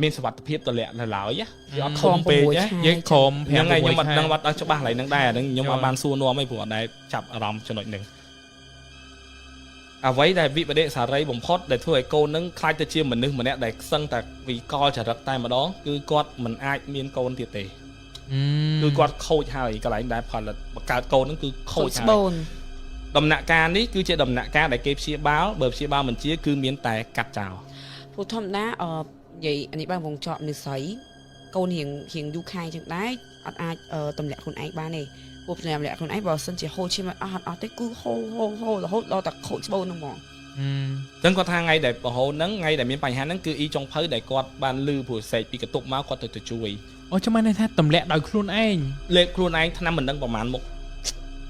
មានសុវត្ថិភាពទម្លាក់នៅឡើយវាអត់ធំពេកណា យើងក្រម5 ហ្នឹងហើយខ្ញុំអត់ដឹងអត់ដឹងច្បាស់កន្លែងហ្នឹងដែរអាហ្នឹងខ្ញុំអត់បានសួរនាំទេព្រោះអត់ដែលចាប់អារម្មណ៍ចំណុចហ្នឹងអ្វីដែលវិបដិសារីបំផុតដែលធ្វើឲ្យកូនហ្នឹងខ្លាចទៅជាមនុស្សម្នាក់ដែលសឹងតែវិកលចរិតតែម្ដងគឺគាត់មិនអាចមានកូនទៀតទេគឺគាត់ខូចហើយកន្លែងដែលផលិតបង្កើតកូនហ្នឹងគឺខូចហើយ ស្បូន ដំណាក់កាលនេះគឺជាដំណាក់កាលដែលគេព្យាបាលបើព្យាបាលមិនជាគឺមានតែកាត់ចោល ព្រោះធម្មតាអនិយាយអានេះបានវងចប់និស្ស័យកូនរៀងរៀងយូរខែចឹងដែរអត់អាចទម្លាក់ខ្លួនឯងបានទេព្រោះទម្លាក់ខ្លួនឯងបើសិនជាហូរឈាមអត់អត់ទេគឺហូរហូរហូររហូតដល់តែខូចស្បូនហ្នឹងហ្មង អញ្ចឹងគាត់ថាថ្ងៃដែលប្រហូនហ្នឹងថ្ងៃដែលមានបញ្ហាហ្នឹងគឺអ៊ីចុងភៅដែលគាត់បានលឺព្រោះសេកពីកន្ទប់មកគាត់ទៅទៅជួយ អូចាំបានន័យថាទម្លាក់ដោយខ្លួនឯង លេបខ្លួនឯងថ្នាំមិនដឹងប្រហែលមុខ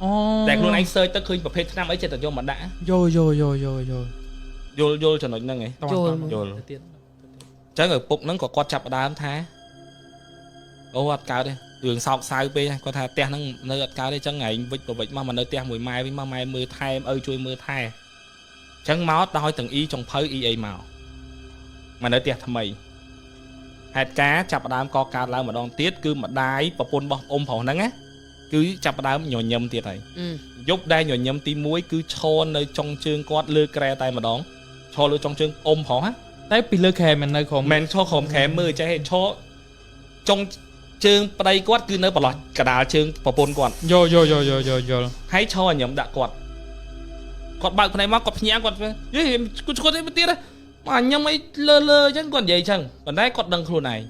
អូ តែខ្លួនឯង search ទៅឃើញប្រភេទថ្នាំអីចេះតែយកមកដាក់ យល់យល់យល់យល់យល់ យល់យល់ចំណុចហ្នឹងឯង យល់ យល់ ទៅទៀត អញ្ចឹងឪពុកហ្នឹងក៏គាត់ចាប់ផ្ដើមថាអូអត់កើតទេរឿងសោកសៅពេកគាត់ថាផ្ទះហ្នឹងនៅអត់កើតទេអញ្ចឹងឯងវិចប្រវិចមកមកនៅផ្ទះមួយម៉ែវិញមកម៉ែមើលថែឪជួយមើលថែអញ្ចឹងមកដោយទាំងអ៊ីចុងភៅអ៊ីអីមកមកនៅផ្ទះថ្មីហេតុការណ៍ចាប់ផ្ដើមកកើតឡើងម្ដងទៀតគឺម្ដាយប្រពន្ធរបស់អ៊ំប្រុសហ្នឹងណាគឺចាប់ផ្ដើមញញឹមទៀតហើយយប់ដែលញញឹមទី1គឺឈរនៅចុងជើងគាត់លើក្រែតែម្ដងឈរលើចុងជើងអ៊ំប្រុសណា តែពីលើខែមិននៅក្រោម មិនមែនឈរក្រោមខែមើលចេះទេឈរចុងជើងប្តីគាត់គឺនៅប្រឡោះកដាលជើងប្រពន្ធគាត់ យល់យល់យល់យល់យល់យល់ ហើយឈរញញឹមដាក់គាត់គាត់បើកភ្នែកមកគាត់ភ្ញាក់គាត់យេគាត់គាត់អីទៀតមកញញឹមអីលើលើអញ្ចឹងគាត់និយាយអញ្ចឹងប៉ុន្តែគាត់ដឹងខ្លួនឯង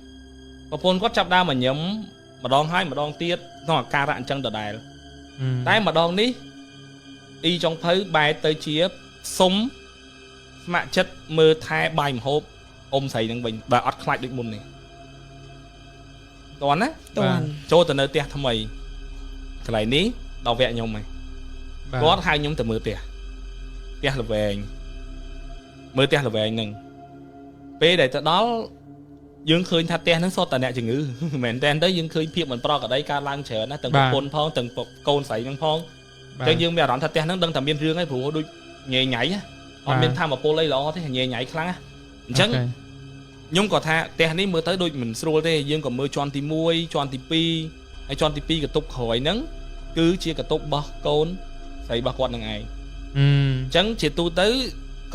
ប្រពន្ធគាត់ចាប់ដើមមកញញឹមម្ដងហើយម្ដងទៀតក្នុងអាការៈអញ្ចឹងដដែលតែម្ដងនេះអ៊ីចុងភៅបែរទៅជាសុំស្ម័គ្រចិត្តមើលថែបាយម្ហូបអ៊ំស្រីនឹងវិញបើអត់ខ្លាចដូចមុននេះតន់ណា តន់ ចូលទៅនៅផ្ទះថ្មីកន្លែងនេះដល់វគ្គខ្ញុំហើយគាត់ហៅខ្ញុំទៅមើលផ្ទះផ្ទះល្វែងមើលផ្ទះល្វែងហ្នឹងពេលដែលទៅដល់យើងឃើញថាផ្ទះហ្នឹងសុទ្ធតែអ្នកជំងឺមែនតើទៅយើងឃើញភាពមិនប្រក្រតីកើតឡើងច្រើនណាស់ទាំងប្រពន្ធផងទាំងកូនស្រីហ្នឹងផងអញ្ចឹងយើងមានអារម្មណ៍ថាផ្ទះហ្នឹងដឹងតែមានរឿងហើយព្រោះដូចញ៉ៃញ៉ៃអត់មានធម៌ពលអីល្អទេញ៉ៃញ៉ៃខ្លាំងណាអញ្ចឹងខ្ញុំក៏ថាផ្ទះនេះមើលទៅដូចមិនស្រួលទេយើងក៏មើលជាន់ទី1ជាន់ទី2ហើយជាន់ទី2កន្ទប់ក្រោយហ្នឹងគឺជាកន្ទប់របស់កូន ស្រីរបស់គាត់នឹងឯងអញ្ចឹងជាទូទៅ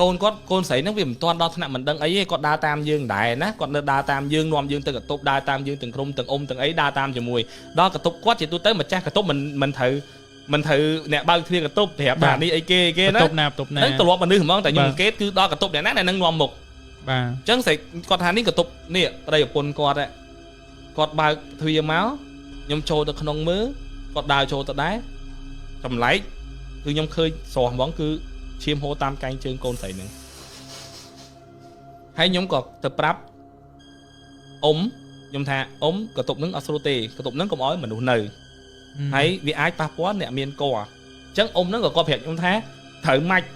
កូនគាត់កូនស្រីហ្នឹងវាមិនទាន់ដល់ថ្នាក់មិនដឹងអីទេគាត់ដើរតាមយើងដែរណាគាត់នៅដើរតាមយើងនាំយើងទៅកន្ទប់ដើរតាមយើងទាំងក្រុមទាំងអ៊ំទាំងអីដើរតាមជាមួយដល់កន្ទប់គាត់ជាទូទៅម្ចាស់កន្ទប់មិនត្រូវអ្នកបើកទ្វារកន្ទប់ប្រាប់ថានេះអីគេគេណា បន្ទប់ណាបន្ទប់ណា ហ្នឹងទម្លាប់មនុស្សហ្មងតែខ្ញុំសង្កេតគឺដល់កន្ទប់អ្នកណាអ្នកហ្នឹងនាំមុខ បាទ អញ្ចឹងស្រីគាត់ថានេះកន្ទប់នេះប្តីប្រពន្ធគាត់គាត់បើកទ្វារមកខ្ញុំចូលទៅក្នុងមើលគាត់ដើរចូលទៅដែរចម្លែកគឺខ្ញុំឃើញស្រស់ហ្មងគឺឈាមហូរតាមកែងជើងកូនស្រីហ្នឹងហើយខ្ញុំក៏ទៅប្រាប់អ៊ំខ្ញុំថាអ៊ំកន្ទប់ហ្នឹងអត់ស្រួលទេកន្ទប់ហ្នឹងកុំឲ្យមនុស្សនៅហើយវាអាចប៉ះពាល់អ្នកមានកអញ្ចឹងអ៊ំហ្នឹងក៏គាត់ប្រាប់ខ្ញុំថាត្រូវម៉ាច់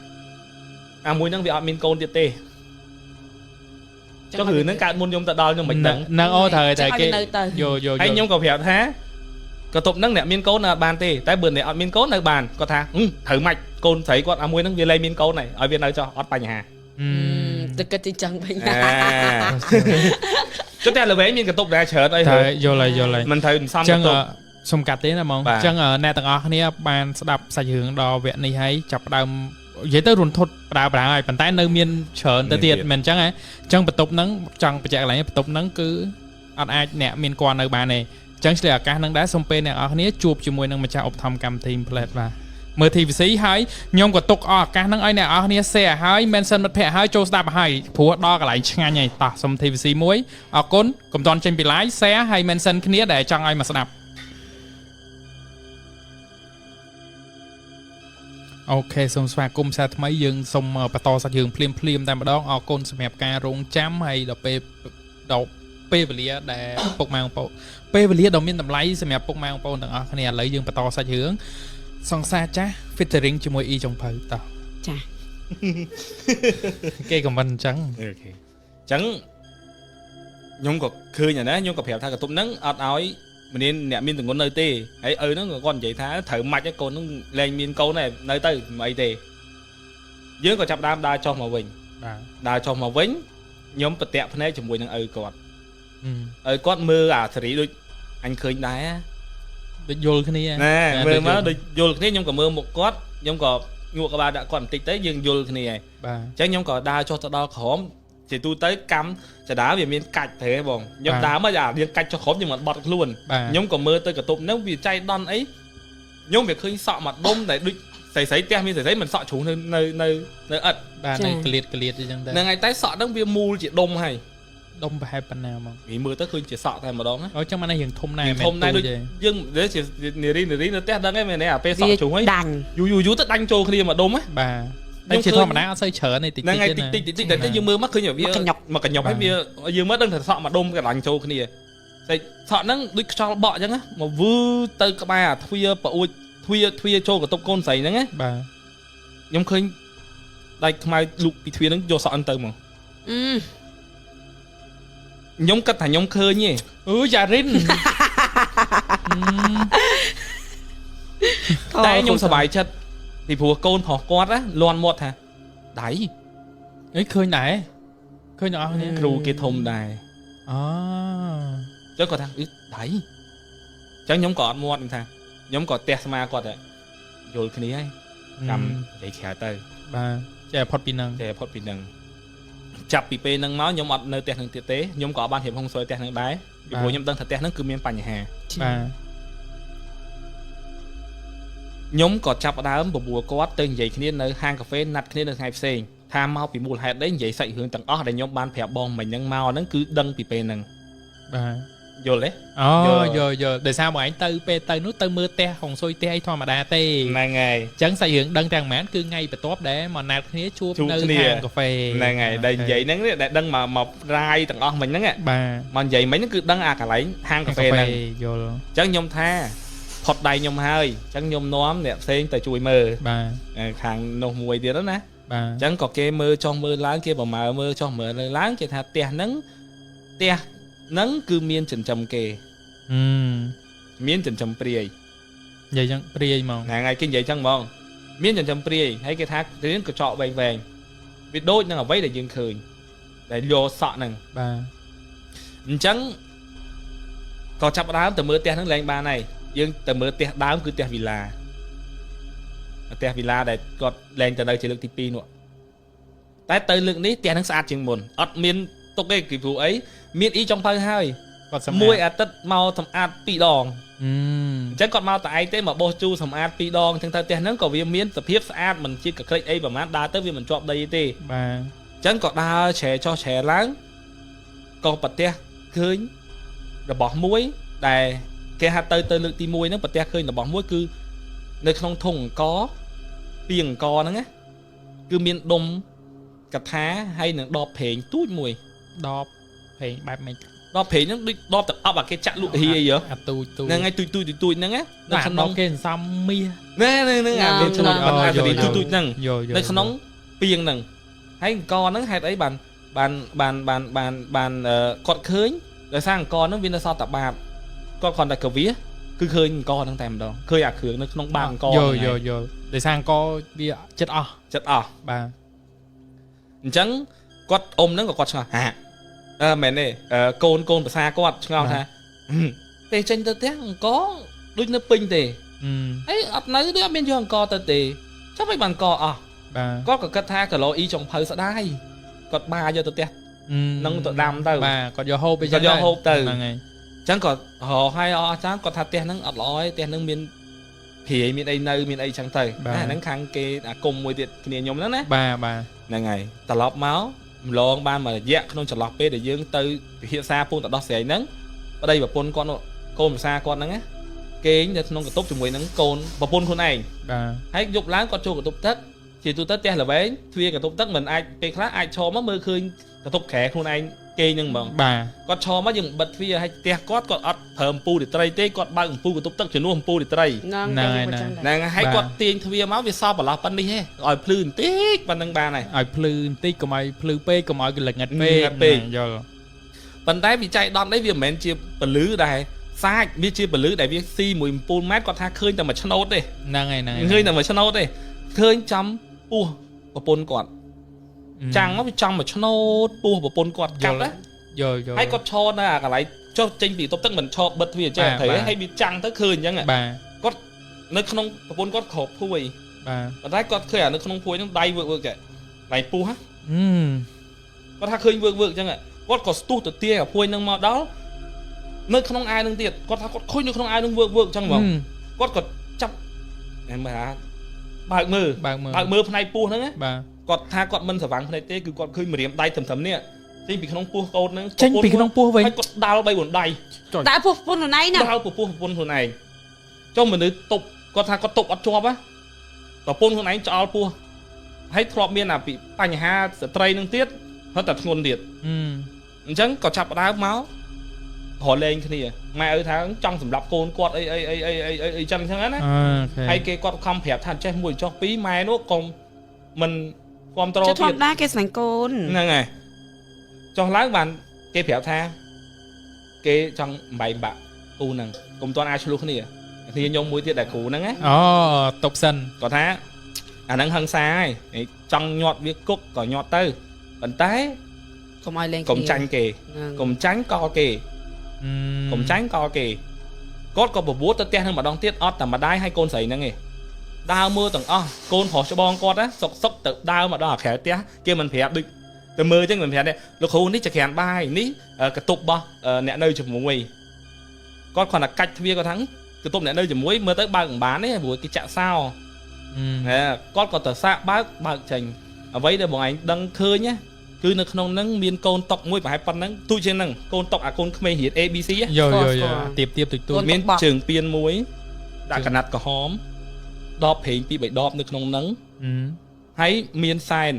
អាមួយហ្នឹងវាអត់មានកូនទៀតទេចុះរឿងហ្នឹងកើតមុនខ្ញុំទៅដល់ខ្ញុំមិនដឹង ហ្នឹងអូត្រូវតែគេយោយោ ហើយខ្ញុំក៏ប្រាប់ថាកន្ទប់ហ្នឹងអ្នកមានកូននៅអត់បានទេតែបើអ្នកអត់មានកូននៅបានគាត់ថាត្រូវម៉ាច់កូនស្រីគាត់អាមួយហ្នឹងវាលែងមានកូនហើយឲ្យវានៅចោះអត់បញ្ហា ទៅគិតទីចឹងវិញ ចុះតែល្វែងមានកន្ទប់ដែរច្រើនអី ត្រូវយល់ហើយយល់ហើយ មិនត្រូវសំកន្ទប់ សុំកាត់ទេណាហ្មងអញ្ចឹងអ្នកទាំងអស់គ្នាបានស្ដាប់សាច់រឿងដល់វគ្គនេះហើយចាប់ផ្ដើមនិយាយទៅរន្ធត់ប្រើប្រាស់ហើយប៉ុន្តែនៅមានច្រើនទៅទៀតមិនអញ្ចឹងហ៎អញ្ចឹងបន្ទប់ហ្នឹងចង់បញ្ជាក់កន្លែងបន្ទប់ហ្នឹងគឺអត់អាចអ្នកមានគាត់នៅបានទេអញ្ចឹងឆ្លៀតឱកាសហ្នឹងដែរសូមពេលអ្នកនរគ្នាជួបជាមួយនឹងម្ចាស់ឧបត្ថម្ភកម្មវិធីផ្លែតបាទមើល TVC ហើយខ្ញុំក៏ទុកអស់ឱកាសហ្នឹងឲ្យអ្នកនរគ្នា share ហើយ mention មិត្តភ័ក្តិហើយចូលស្ដាប់ហើយព្រោះដល់កន្លែងឆ្ងាញ់ហើយតោះសុំ TVC មួយអរគុណកុំទាន់ចេញពី live share ហើយ mention គ្នាដែលចង់ឲ្យមកស្ដាប់អូខេសូមស្វាគមន៍សាថ្មីយើងសូមបន្តសាច់រឿងភ្លាមភ្លាមតែម្ដងអរគុណសម្រាប់ការរងចាំហើយដល់ពេលវេលាដែលពុកម៉ែបងប្អូនពេលវេលាដ៏មានតម្លៃសម្រាប់ពុកម៉ែបងប្អូនទាំងអស់គ្នាឥឡូវយើងបន្តសាច់រឿងសង្សារចាស់ featuring ជាមួយអ៊ីចុងភៅតោះ ចា គេខមមិនអញ្ចឹង អូខេអញ្ចឹងខ្ញុំក៏ឃើញអាណាខ្ញុំក៏ប្រាប់ថាកន្ទប់ហ្នឹងអត់ឲ្យមានអ្នកមានទងន់នៅទេហើយឪហ្នឹងក៏គាត់និយាយថាត្រូវម៉ាច់ឲ្យកូនហ្នឹងលែងមានកូនដែរនៅទៅមិនអីទេយើងក៏ចាប់ដើមដើរចុះមកវិញ បាទ ដើរចុះមកវិញខ្ញុំប្រតាក់ភ្នែកជាមួយនឹងឪគាត់ឪគាត់មើលអាសេរីដូចអញឃើញដែរ ដូចយល់គ្នា ណែមើលមកដូចយល់គ្នាខ្ញុំក៏មើលមុខគាត់ខ្ញុំក៏ងក់ក្បាលដាក់គាត់បន្តិចទៅយើងយល់គ្នាហើយ បាទ អញ្ចឹងខ្ញុំក៏ដើរចុះទៅដល់ក្រោមជាទូទៅកម្មចដាវាមានកាច់ទេបងខ្ញុំដើរមកអាយើងកាច់ចុះក្រោមខ្ញុំមិនបត់ខ្លួនខ្ញុំក៏មើលទៅកន្ទប់ហ្នឹងវាចៃដន្យអីខ្ញុំវាឃើញសក់មួយដុំតែដូចស្រីៗផ្ទះមានស្រីៗមិនសក់ជ្រុះនៅនៅនៅនៅឥត បាទនៅកលៀតកលៀតអញ្ចឹងដែរ ហ្នឹងហើយតែសក់ហ្នឹងវាមូលជាដុំហើយ ដុំប្រហែលប៉ុណ្ណាហ្មង វាមើលទៅឃើញជាសក់តែម្ដងណា អូចឹងមិនរៀងធំណែ ធំណែដូចយើងជានារីនារីនៅផ្ទះដឹងហើយមែនទេអាពេលសក់ជ្រុះហើយ ដាញ់ យូរយូរយូរទៅដាញ់ចូលគ្នាមួយដុំណា បាទតែជាធម្មតាអត់សូវច្រើនទេតិចតិច ហ្នឹងហើយតិចតិចតិចតែយើងមើលមកឃើញវាមកកញ្ញុកហើយវាយើងមើលដឹងថាសក់មួយដុំក៏ដាញ់ចូលគ្នាតែសក់ហ្នឹងដូចខ្យល់បក់អញ្ចឹងណាមកវឺទៅក្បែរអាទ្វាប្អួចទ្វាចូលកន្ទប់កូនស្រីហ្នឹងណា បាទ ខ្ញុំឃើញដៃខ្មៅលូកពីទ្វាហ្នឹងយកសក់ហ្នឹងទៅមកខ្ញុំគិតថាខ្ញុំឃើញទេ អឺយ៉ារិន តែខ្ញុំសប្បាយចិត្តពីព្រោះកូនប្រុសគាត់ណាលន់មាត់ថាដៃ អីឃើញដែរឃើញទាំងអស់គ្នា គ្រូគេធំដែរ អូ ចឹងគាត់ថាអឺដៃចឹងខ្ញុំក៏អត់មាត់ខ្ញុំថាខ្ញុំក៏ទះស្មាគាត់ដែរយល់គ្នាហើយចាំនិយាយក្រៅទៅ បាទចេះផុតពីនឹង ចេះផុតពីនឹងចាប់ពីពេលហ្នឹងមកខ្ញុំអត់នៅផ្ទះហ្នឹងទៀតទេខ្ញុំក៏អត់បានរៀបហុងស៊ុយផ្ទះហ្នឹងដែរពីព្រោះខ្ញុំដឹងថាផ្ទះហ្នឹងគឺមានបញ្ហា បាទ ខ្ញុំក៏ចាប់ផ្ដើមបបួលគាត់ទៅនិយាយគ្នានៅហាងកាហ្វេណាត់គ្នានៅថ្ងៃផ្សេងថាមកពីមូលហេតុអីនិយាយសាច់រឿងទាំងអស់ដែលខ្ញុំបានប្រាប់បងមិញហ្នឹងមកហ្នឹងគឺដឹងពីពេលហ្នឹង បាទ យល់ទេ អូយល់យល់ដោយសារបងឯងទៅពេលទៅនោះទៅមើលផ្ទះហុងស៊ុយផ្ទះអីធម្មតាទេ ហ្នឹងហើយ អញ្ចឹងសាច់រឿងដឹងទាំងប៉ុន្មានគឺថ្ងៃបន្ទាប់ដែលមកណាត់គ្នាជួបនៅហាងកាហ្វេ ហ្នឹងហើយដែលនិយាយហ្នឹងដែលដឹងមករាយទាំងអស់មិញហ្នឹង បាទ មកនិយាយមិញហ្នឹងគឺដឹងអាកន្លែងហាងកាហ្វេហ្នឹង យល់ អញ្ចឹងខ្ញុំថាផុតដៃខ្ញុំហើយអញ្ចឹងខ្ញុំនាំអ្នកផ្សេងទៅជួយមើល បាទ ខាងនោះមួយទៀតណា បាទ អញ្ចឹងក៏គេមើលចុះមើលឡើងគេប្រមើមើលចុះមើលឡើងគេថាផ្ទះហ្នឹងផ្ទះហ្នឹងគឺមានចិញ្ចឹមគេមានចិញ្ចឹមព្រាយ និយាយចឹងព្រាយហ្មង ហ្នឹងហើយគេនិយាយចឹងហ្មងមានចិញ្ចឹមព្រាយហើយគេថារឿងកញ្ចក់វែងវែងវាដូចនឹងអ្វីដែលយើងឃើញដែលយកសក់ហ្នឹង បាទ អញ្ចឹងក៏ចាប់ដើមទៅមើលផ្ទះហ្នឹងលែងបានហើយយើងទៅមើលផ្ទះដើមគឺផ្ទះវីឡា ផ្ទះវិឡាដែលគាត់លែងទៅនៅជាលើកទី2នោះតែទៅលើកនេះផ្ទះហ្នឹងស្អាតជាងមុនអត់មានទុកទេគឺព្រោះអីមានអ៊ីចុងភៅហើយ គាត់សម្អាត មួយអាទិត្យមកសម្អាត2ដង អឺ អញ្ចឹងគាត់មកតែឯងទេមកបោសជូរសម្អាត2ដងអញ្ចឹងទៅផ្ទះហ្នឹងក៏វាមានសភាពស្អាតមិនជាកក្រិចអីប្រហែលដើរទៅវាមិនជាប់ដីទេ បាទ អញ្ចឹងក៏ដើរឆែចុះឆែឡើងក៏ប្រទះឃើញរបស់មួយដែលគេហៅទៅទៅលើកទី1ហ្នឹងប្រទះឃើញរបស់មួយគឺនៅក្នុងធុងអង្គពីអង្គហ្នឹងណាគឺមានដុំកថាហើយនឹងដបប្រេងទូចមួយ ដបប្រេងបែបម៉េច ដបប្រេងហ្នឹងដូចដបទឹកអប់អាគេចាក់លក់ហៀអីហ៎ អាទូចទូច ហ្នឹងហើយទូចទូចទូចហ្នឹងណានៅ នៅ ក្នុង ក្នុងគេសន្សំមាស ណែហ្នឹងអាមានឆ្លង អូ អាសេរី យល់ ទូចទូចហ្នឹង យល់យល់ នៅក្នុងពីងហ្នឹងហើយអង្គហ្នឹងហេតុអីបានបានបានបានបានបានអឺគាត់ឃើញដោយសារអង្គហ្នឹងវានៅសល់តែបាតគាត់គ្រាន់តែកវាគឺឃើញអង្គហ្នឹងតែម្ដងឃើញអាគ្រឿងនៅក្នុងបាតអង្គ យល់ ហ្នឹង យល់យល់ដោយសារអង្គវាចិត្តអស់ ចិត្តអស់ បាទ អញ្ចឹងគាត់អ៊ំហ្នឹងក៏គាត់ឆ្ងល់ហាអឺមែនទេអឺកូនកូនប្រសាគាត់ឆ្ងល់ថាហឹមពេលចេញទៅផ្ទះអង្គដូចនៅពេញទេ អឺ ហើយអត់នៅដូចអត់មានយកអង្គទៅទេចាំមិនបានអង្គអស់ បាទ គាត់ក៏គិតថាគីឡូអ៊ីចុងភៅស្ដាយគាត់បាយកទៅផ្ទះ នឹងទៅដាំទៅ បាទគាត់យកហូបไป គាត់យកហូបទៅ ហ្នឹងហើយ អញ្ចឹងក៏រកឲ្យអស់អាចារ្យគាត់ថាផ្ទះហ្នឹងអត់ល្អទេផ្ទះហ្នឹងមានព្រាយមានអីនៅមានអីចឹងទៅណាហ្នឹងខាងគេអាគមមួយទៀតគ្នាខ្ញុំហ្នឹងណា បាទបាទ ហ្នឹងហើយត្រឡប់មកម្លងបានមួយរយៈក្នុងចន្លោះពេលដែលយើងទៅពិភាក្សាពូនទៅដោះស្រាយហ្នឹងប្តីប្រពន្ធគាត់នោះកូនប្រសាគាត់ហ្នឹងណាគេងនៅក្នុងបន្ទប់ជាមួយនឹងកូនប្រពន្ធខ្លួនឯង បាទ ហើយយប់ឡើងគាត់ចូលបន្ទប់ទឹកជាទូទៅផ្ទះល្វែងទ្វារបន្ទប់ទឹកមិនអាចពេលខ្លះអាចឈរមកមើលឃើញបន្ទប់ក្រែខ្លួនឯងគេងហ្នឹងហ្មង បាទ គាត់ឈរមកយើងបិទទ្វារឲ្យផ្ទះគាត់គាត់អត់ប្រើអំពូលរាត្រីទេគាត់បើកអំពូលបន្ទប់ទឹកជំនួសអំពូលរាត្រី ហ្នឹងតែខ្ញុំក៏ចឹងដែរ ហ្នឹងហើយគាត់ទាញទ្វារមកវាសល់បន្លោះប៉ុណ្នេះទេឲ្យភ្លឺបន្តិចប៉ុណ្្នឹងបានហើយ ឲ្យភ្លឺបន្តិចកុំឲ្យភ្លឺពេកកុំឲ្យកលិចងាត់ពេក ងាត់ពេក យល់ ប៉ុន្តែវិច័យដន្យនេះវាមិនមែនជាពលឺដែលសាចវាជាពលឺដែលវាស៊ីមួយអំពូលម៉ែត្រគាត់ថាឃើញតែមួយឆ្នោតទេ ហ្នឹងហើយហ្នឹងហើយ ឃើញតែមួយឆ្នោតទេឃើញចំពោះប្រពន្ធគាត់ចាំងមកវាចំមួយឆ្នោតពោះប្រពន្ធគាត់កាត់ណា យល់យល់ ហើយគាត់ឈរនៅអាកន្លែងចុះចេញពីបន្ទប់ទឹកមិនឈរបិទទ្វារចេះ បាទបាទ ត្រូវហើយវាចាំងទៅឃើញអញ្ចឹង បាទ គាត់នៅក្នុងប្រពន្ធគាត់គ្របភួយ បាទ ប៉ុន្តែគាត់ឃើញអានៅក្នុងភួយហ្នឹងដៃវើកវើកចេះដៃពោះហ៎ អឺ គាត់ថាឃើញវើកវើកអញ្ចឹងគាត់ក៏ស្ទុះទៅទាញអាភួយហ្នឹងមកដល់នៅក្នុងអាវហ្នឹងទៀតគាត់ថាគាត់ឃើញនៅក្នុងអាវហ្នឹងវើកវើកអញ្ចឹងហ្មងគាត់ក៏ចាប់ហែមើលថាបើកមើល បើកមើល បើកមើលផ្នែកពោះហ្នឹងណា បាទ គាត់ថាគាត់មិនស្រវាំងភ្នែកទេគឺគាត់ឃើញម្រាមដៃត្រឹមៗនេះចេញពីក្នុងពោះកូនហ្នឹង ចេញពីក្នុងពោះវិញ ហើយគាត់ដាល់3 4ដៃ តែពោះប្រពន្ធខ្លួនឯងណា ដាល់ពពោះប្រពន្ធខ្លួនឯងចុះមនុស្សទប់គាត់ថាគាត់ទប់អត់ជាប់ហ៎ប្រពន្ធខ្លួនឯងឆ្អល់ពោះហើយធ្លាប់មានអាពីបញ្ហាស្ត្រីនឹងទៀតហត់តែធ្ងន់ទៀត អឺ អញ្ចឹងក៏ចាប់ផ្ដើមមករលែងគ្នាម៉ែឪថាចង់សម្លាប់កូនគាត់អីអីអីអីអីអីអីចឹងចឹងណា អូខេ ហើយគេគាត់ខំប្រាប់ថាចេះមួយចុះពីរម៉ែនោះកុំមិនគ្រប់ត្រូល ចុះធ ទៀត ម្មតាគេស្រឡាញ់កូន ហ្នឹងហើយចុះឡើងបានគេប្រាប់ថាគេចង់បំបែកបាក់គូហ្នឹងកុំទាន់អាចឆ្លោះគ្នាគ្នាខ្ញុំមួយទៀតដែលគ្រូហ្នឹងណា អូតបសិន គាត់ថាអាហ្នឹងហឹងសាហើយឯងចង់ញាត់វាគុកក៏ញាត់ទៅប៉ុន្តែ កុំឲ្យលេង កុំចាញ់គេ ហ្នឹង កុំចាញ់កគេ កុំចាញ់កគេគាត់ក៏បបួលទៅផ្ទះនឹងម្ដងទៀតអត់តែម្ដាយហើយកូនស្រីហ្នឹងឯងដើរមើលទាំងអស់កូនប្រុសច្បងគាត់ណាសុកសុកទៅដើរមកដល់អាក្រៅផ្ទះគេមិនប្រាប់ដូចទៅមើលអញ្ចឹងមិនប្រាប់ទេលោកគ្រូនេះចក្រានបាយនេះកន្ទប់របស់អ្នកនៅជាមួយគាត់គ្រាន់តែកាច់ទ្វារគាត់ថាកន្ទប់អ្នកនៅជាមួយមើលទៅបើកមិនបានទេព្រោះគេចាក់សោហេគាត់ក៏ទៅសាកបើកបើកចេញអ្វីដែលបងឯងដឹងឃើញណាគឺនៅក្នុងហ្នឹងមានកូនតុកមួយប្រហែលប៉ុណ្ណឹងទូចជាងហ្នឹងកូនតុកអាកូនក្មេងរៀន ABC ហ៎ យល់យល់យល់ទៀបទៀបទូចទូច មានជើងពៀនមួយដាក់កណាត់ក្រហមដបប្រេងពីរបីដបនៅក្នុងហ្នឹងហើយមានសែន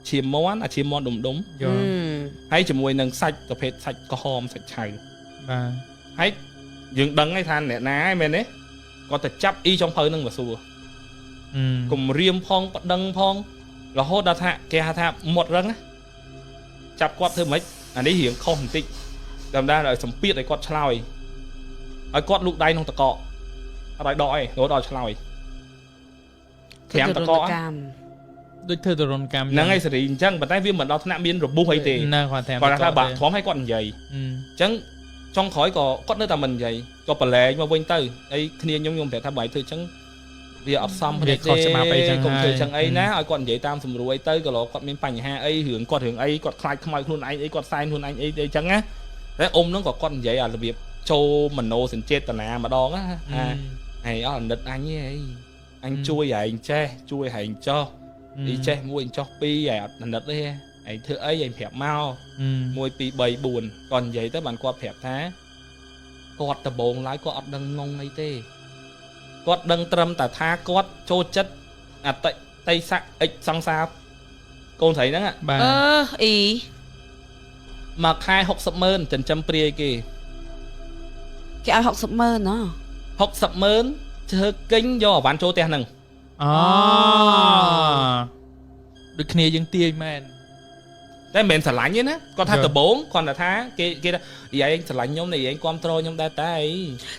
ឈាមមន់អាឈាមមន់ដុំដុំ យល់ ហើយជាមួយនឹងសាច់ប្រភេទសាច់ក្រហមសាច់ឆៅ បាទ ហើយយើងដឹងហើយថាអ្នកណាហើយមែនទេគាត់ទៅចាប់អ៊ីចុងភៅហ្នឹងមកសួរគំរាមផងប្តឹងផងរហូតដល់ថាគេហៅថាមាត់រឹងណាចាប់គាត់ធ្វើម៉េចអានេះរៀងខុសបន្តិចតាមដែរឲ្យសម្ពាធឲ្យគាត់ឆ្លើយឲ្យគាត់លូកដៃក្នុងតកកអត់ឲ្យដកឯងរហូតដល់ឆ្លើយត្រាំតកក កម្ម ដូចធ្វើទរណកម្ម ហ្នឹងហើយសេរីអញ្ចឹងប៉ុន្តែវាមិនដល់ថ្នាក់មានរបួសអីទេ ណាគាត់តែ គាត់ថាបាក់ធំឲ្យគាត់និយាយអញ្ចឹងចុងក្រោយក៏គាត់នៅតែមិននិយាយក៏ប្រឡែងមកវិញទៅអីគ្នាខ្ញុំខ្ញុំប្រាប់ថាបើឲ្យធ្វើអញ្ចឹង វាអត់សម វាខុសច្បាប់អីចឹង កុំធ្វើ ហើយ ចឹងអីណាឲ្យគាត់និយាយតាមសម្រួយទៅក៏លោកគាត់មានបញ្ហាអីរឿងគាត់រឿងអីគាត់ខ្លាចខ្មោចខ្លួនឯងអីគាត់សែនខ្លួនឯងអីអីចឹងណាតែអ៊ំហ្នឹងក៏គាត់និយាយអារបៀបចូលមโนសញ្ចេតនាម្ដងណាថា ឯងអត់អាណិតអញទេអីអញជួយឯងចេះជួយឯងចោះអីចេះមួយអញចោះពីរឯងអត់អាណិតទេឯងធ្វើអីឯងប្រាប់មក1 2 3 4គាត់និយាយទៅបានគាត់ប្រាប់ថាគាត់ដំបងឡើយគាត់អត់ដឹងងងអីទេគាត់ដឹងត្រឹមតែថាគាត់ចូលចិត្តអតិតីស័កអិចសង្សារកូនស្រីហ្នឹង បាទ អឺអ៊ី មួយខែ60ម៉ឺនចិញ្ចឹមព្រាយគេ គេឲ្យ60ម៉ឺនណោះ 60ម៉ឺនធ្វើកិញយកអវ៉ាន់ចូលផ្ទះហ្នឹង អូដូចគ្នាយើងទាញមែន តែមិនមែនស្រឡាញ់ទេណាគាត់ថាដំបងគាត់តែថាគេគេថាយាយឯងស្រឡាញ់ខ្ញុំនេះយាយឯងគ្រប់គ្រងខ្ញុំដែរតែអី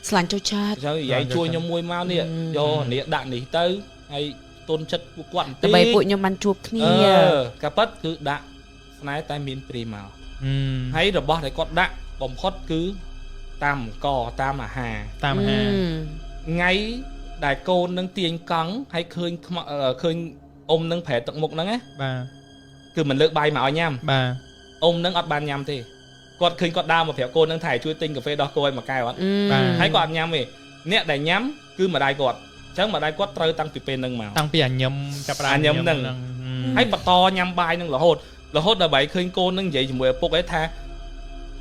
ស្លាញ់ចូលចិត្ត ចឹងយាយជួយខ្ញុំមួយមកនេះយកនេះដាក់នេះទៅហើយទុនចិត្តពួកគាត់បន្តិច ដើម្បីពួកខ្ញុំបានជួបគ្នា អឺកាពិតគឺដាក់ស្នេហ៍តែមានព្រីមកហើយរបស់ដែលគាត់ដាក់បំផុតគឺតាមកតាមអាហារ តាមអាហារ ថ្ងៃដែលកូននឹងទាញកង់ហើយឃើញខ្មៅឃើញអ៊ំនឹងប្រែទឹកមុខហ្នឹងណា បាទ គឺមិនលើកបាយមកឲ្យញ៉ាំ បាទ អ៊ំនឹងអត់បានញ៉ាំទេគាត់ឃើញគាត់ដើរមកប្រាប់កូននឹងថាឲ្យជួយទិញកាហ្វេដោះគោឲ្យមួយកែវអត់ហើយគាត់អត់ញ៉ាំទេអ្នកដែលញ៉ាំគឺម្ដាយគាត់អញ្ចឹងម្ដាយគាត់ត្រូវតាំងពីពេលហ្នឹងមក តាំងពីអាញឹមចាប់ផ្ដើម អាញឹមហ្នឹង ហើយបន្តញ៉ាំបាយនឹងរហូតរហូតដល់បាយឃើញកូននឹងនិយាយជាមួយឪពុកឯងថា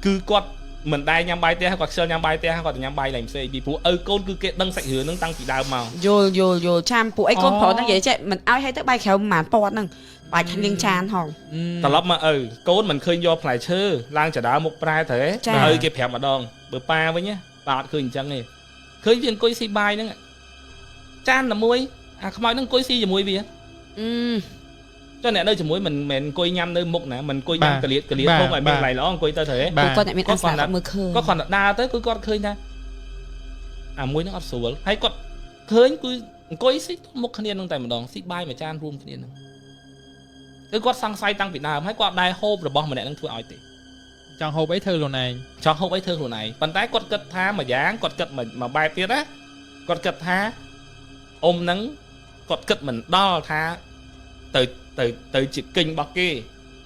គឺគាត់មិនដែលញ៉ាំបាយផ្ទះគាត់ខ្ជិលញ៉ាំបាយផ្ទះគាត់ទៅញ៉ាំបាយឡើងផ្សេងពីព្រោះឪកូនគឺគេដឹងសាច់រឿងនឹងតាំងពីដើមមក យល់យល់យល់ចាំពួកអីកូនប្រុសហ្នឹងនិយាយចេះមិនឲ្យឲ្យទៅបាយក្រៅប្រហែលពាន់ហ្នឹងបាយលាងចានហង ត្រឡប់មកឪកូនមិនឃើញយកផ្លែឈើឡើងចដើមុខប្រែទៅឯងឪគេប្រាប់ម្ដងបើប៉ាវិញប៉ាអត់ឃើញអញ្ចឹងទេឃើញវាអង្គុយស៊ីបាយហ្នឹងចានតែមួយអាខ្មោចហ្នឹងអង្គុយស៊ីជាមួយវា អឺ ចុះអ្នកនៅជាមួយមិនមែនអង្គុយញ៉ាំនៅមុខណាមិនអង្គុយញ៉ាំកលៀតកលៀតធំឲ្យមានកន្លែងល្អអង្គុយទៅទៅឯង ពួកគាត់អ្នកមានអាសាគាត់មើលឃើញ គាត់គ្រាន់តែដើរទៅគឺគាត់ឃើញថាអាមួយហ្នឹងអត់ស្រួលហើយគាត់ឃើញគឺអង្គុយស៊ីមុខគ្នានឹងតែម្ដងស៊ីបាយមួយចានរួមគ្នានឹងគឺគាត់សង្ស័យតាំងពីដើមហើយគាត់ដែរហូបរបស់ម្នាក់នឹងធ្វើឲ្យទេ ចង់ហូបអីធ្វើខ្លួនឯង ចង់ហូបអីធ្វើខ្លួនឯងប៉ុន្តែគាត់គិតថាមួយយ៉ាងគាត់គិតមួយបែបទៀតណាគាត់គិតថាអ៊ំហ្នឹងគាត់គិតមិនដល់ថាទៅទៅទៅជាគិញរបស់គេ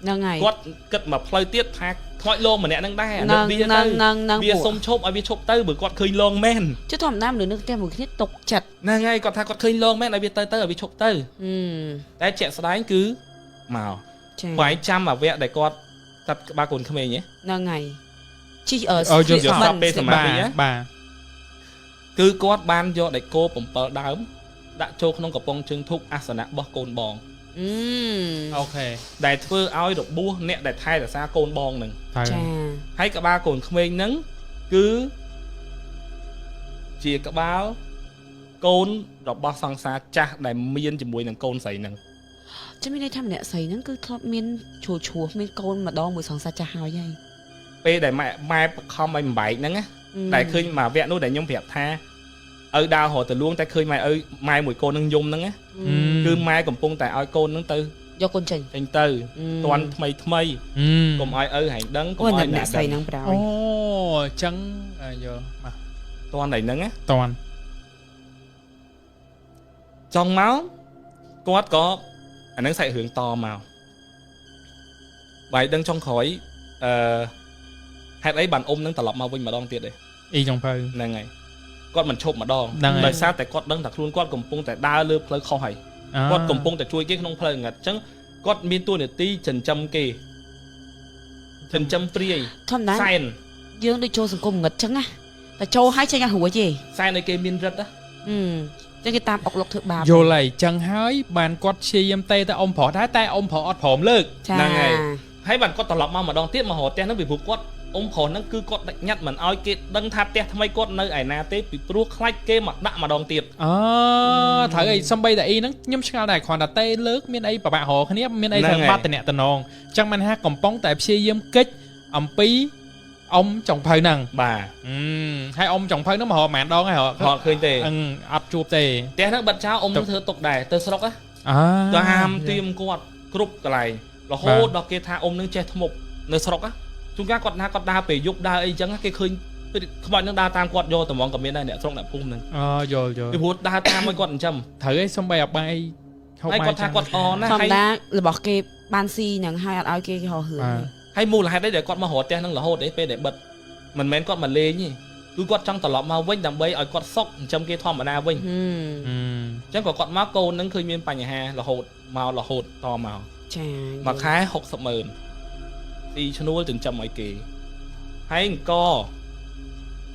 ហ្នឹងហើយ គាត់គិតមកផ្លូវទៀតថាខ្មោចលងម្នាក់ហ្នឹងដែរអា ហ្នឹង នឹកវា ហ្នឹង ទៅ ហ្នឹងហ្នឹង វាសុំឈប់ឲ្យវាឈប់ទៅបើគាត់ឃើញលងមែន ចុះធម្មតាមនុស្សនៅផ្ទះមួយគ្នាຕົកចិត្ត ហ្នឹងហើយគាត់ថាគាត់ឃើញលងមែនឲ្យវាទៅទៅឲ្យវាឈប់ទៅ ហឹម តែជាក់ស្ដែងគឺមក ចា បើឯងចាំអាវៈដែលគាត់កាត់ក្បាលកូនក្មេងហ៎ ហ្នឹងហើយជីអឺ អូយល់ យល់សពពេលសមា បាទ ធិណា បាទ គឺគាត់បានយកដែកគោ7ដើមដាក់ចូលក្នុងកំប៉ុងជើងធូបអាសនៈរបស់កូនបង អឺ អូខេ ដែលធ្វើឲ្យរបួសអ្នកដែលថែរក្សាកូនបងនឹង ត្រូវ ចា ហើយក្បាលកូនក្មេងហ្នឹងគឺជាក្បាលកូនរបស់សង្សារចាស់ដែលមានជាមួយនឹងកូនស្រីហ្នឹង ចាំមានន័យថាម្នាក់ស្រីហ្នឹងគឺធ្លាប់មានជួលឈួសមានកូនម្ដងមួយសង្សារចាស់ហើយហើយ ពេលដែលម៉ែម៉ែបខំឲ្យបំបែកហ្នឹងណាដែលឃើញមួយវគ្គនោះដែលខ្ញុំប្រាប់ថាឪដើររត់ទៅលួងតែឃើញម៉ែឪម៉ែមួយកូនហ្នឹងយំហ្នឹងណាគឺម៉ែកំពុងតែឲ្យកូនហ្នឹងទៅ យកកូនចេញ ចេញទៅតន់ថ្មីថ្មីកុំឲ្យឪហែងដឹងកុំ អូ ឲ្យ អ្នកស្រីហ្នឹងប្រោ អូ យ អញ្ចឹងយល់មក តន់តែហ្នឹងណា តន់ ចង់មកគាត់ក៏អាហ្នឹងសាច់រឿងតមកបាយដឹងចុងក្រោយអឺហេតុអីបានអ៊ំនឹងត្រឡប់មកវិញម្ដងទៀតទេ អ៊ីចុងភៅ ហ្នឹងហើយគាត់មិនឈប់ម្ដង ហ្នឹងហើយ ដោយសារតែគាត់ដឹងថាខ្លួនគាត់កំពុងតែដើរលើផ្លូវខុសហើយគាត់កំពុងតែជួយគេក្នុងផ្លូវងឹតអញ្ចឹងគាត់មានតួនាទីចិញ្ចឹមគេចិញ្ចឹមព្រាយ ធម្មតា សែន យើងដូចចូលសង្គមងឹតចឹងណាតែចូលហើយចេញអត់រួចទេ សែនឲ្យគេមានរិទ្ធណា អឺចឹងគេតាមអុកលុកធ្វើបាប យល់ហើយអញ្ចឹងហើយបានគាត់ព្យាយាមតេទៅអ៊ំប្រុសដែរតែអ៊ំប្រុសអត់ព្រមលើក ចា ហ្នឹងហើយហើយបានគាត់ត្រឡប់មកម្ដងទៀតមករកផ្ទះហ្នឹងពីព្រោះគាត់អ៊ំប្រុសហ្នឹងគឺគាត់ដាច់ញ៉ាត់មិនឲ្យគេដឹងថាផ្ទះថ្មីគាត់នៅឯណាទេពីព្រោះខ្លាចគេមកដាក់ម្ដងទៀត អឺត្រូវអីសំបីតែអ៊ីហ្នឹងខ្ញុំឆ្ងល់ដែរគ្រាន់តែតេលើកមានអីប្របាក់រកគ្នាមានអីត្រូវបាត់តំណតំណងអញ្ចឹងបានថាកំពុងតែព្យាយាមកិច្ចអំពីអ៊ំចុងភៅហ្នឹង បាទ ហើយអ៊ំចុងភៅហ្នឹងមករកប៉ុន្មានដងហើយរក ហត់ឃើញទេ អឹងអត់ជួបទេ ផ្ទះហ្នឹងបិទចោលអ៊ំនឹងធ្វើទុកដែរទៅស្រុកណា អើ តាមទៀមគាត់គ្រប់កន្លែងរហូតដល់គេថាអ៊ំនឹងចេះធ្មប់នៅស្រុកណាជួនកាលគាត់ណាគាត់ដើរពេលយប់ដើរអីចឹងគេឃើញ គឺខ្មោចនឹងដើរតាមគាត់យកតម្ងក៏មានដែរអ្នកស្រុកអ្នកភូមិហ្នឹង អូយល់យល់ ពីព្រោះដើរតាមឲ្យគាត់ចិញ្ចឹម ត្រូវឯងសំបីអបាយហូប ហើយ បាយ គាត់ថាគាត់អណាស់ហើយ ធម្មតារបស់គេបានស៊ីហ្នឹងហើយអត់ឲ្យគេហោះហឿន បាទ ហើយមូលហេតុអីដែលគាត់មករត់ផ្ទះហ្នឹងរហូតឯពេលដែលបិទមិនមែនគាត់មកលេងទេគឺគាត់ចង់ត្រឡប់មកវិញដើម្បីឲ្យគាត់សុខចិញ្ចឹមគេធម្មតាវិញ ហឹម អឺ អញ្ចឹងក៏គាត់មកកូនហ្នឹងឃើញមានបញ្ហារហូតមករហូតតមក ចា មួយខែ60ម៉ឺនស៊ីឈ្នួលចិញ្ចឹមឲ្យគេហើយអង្គ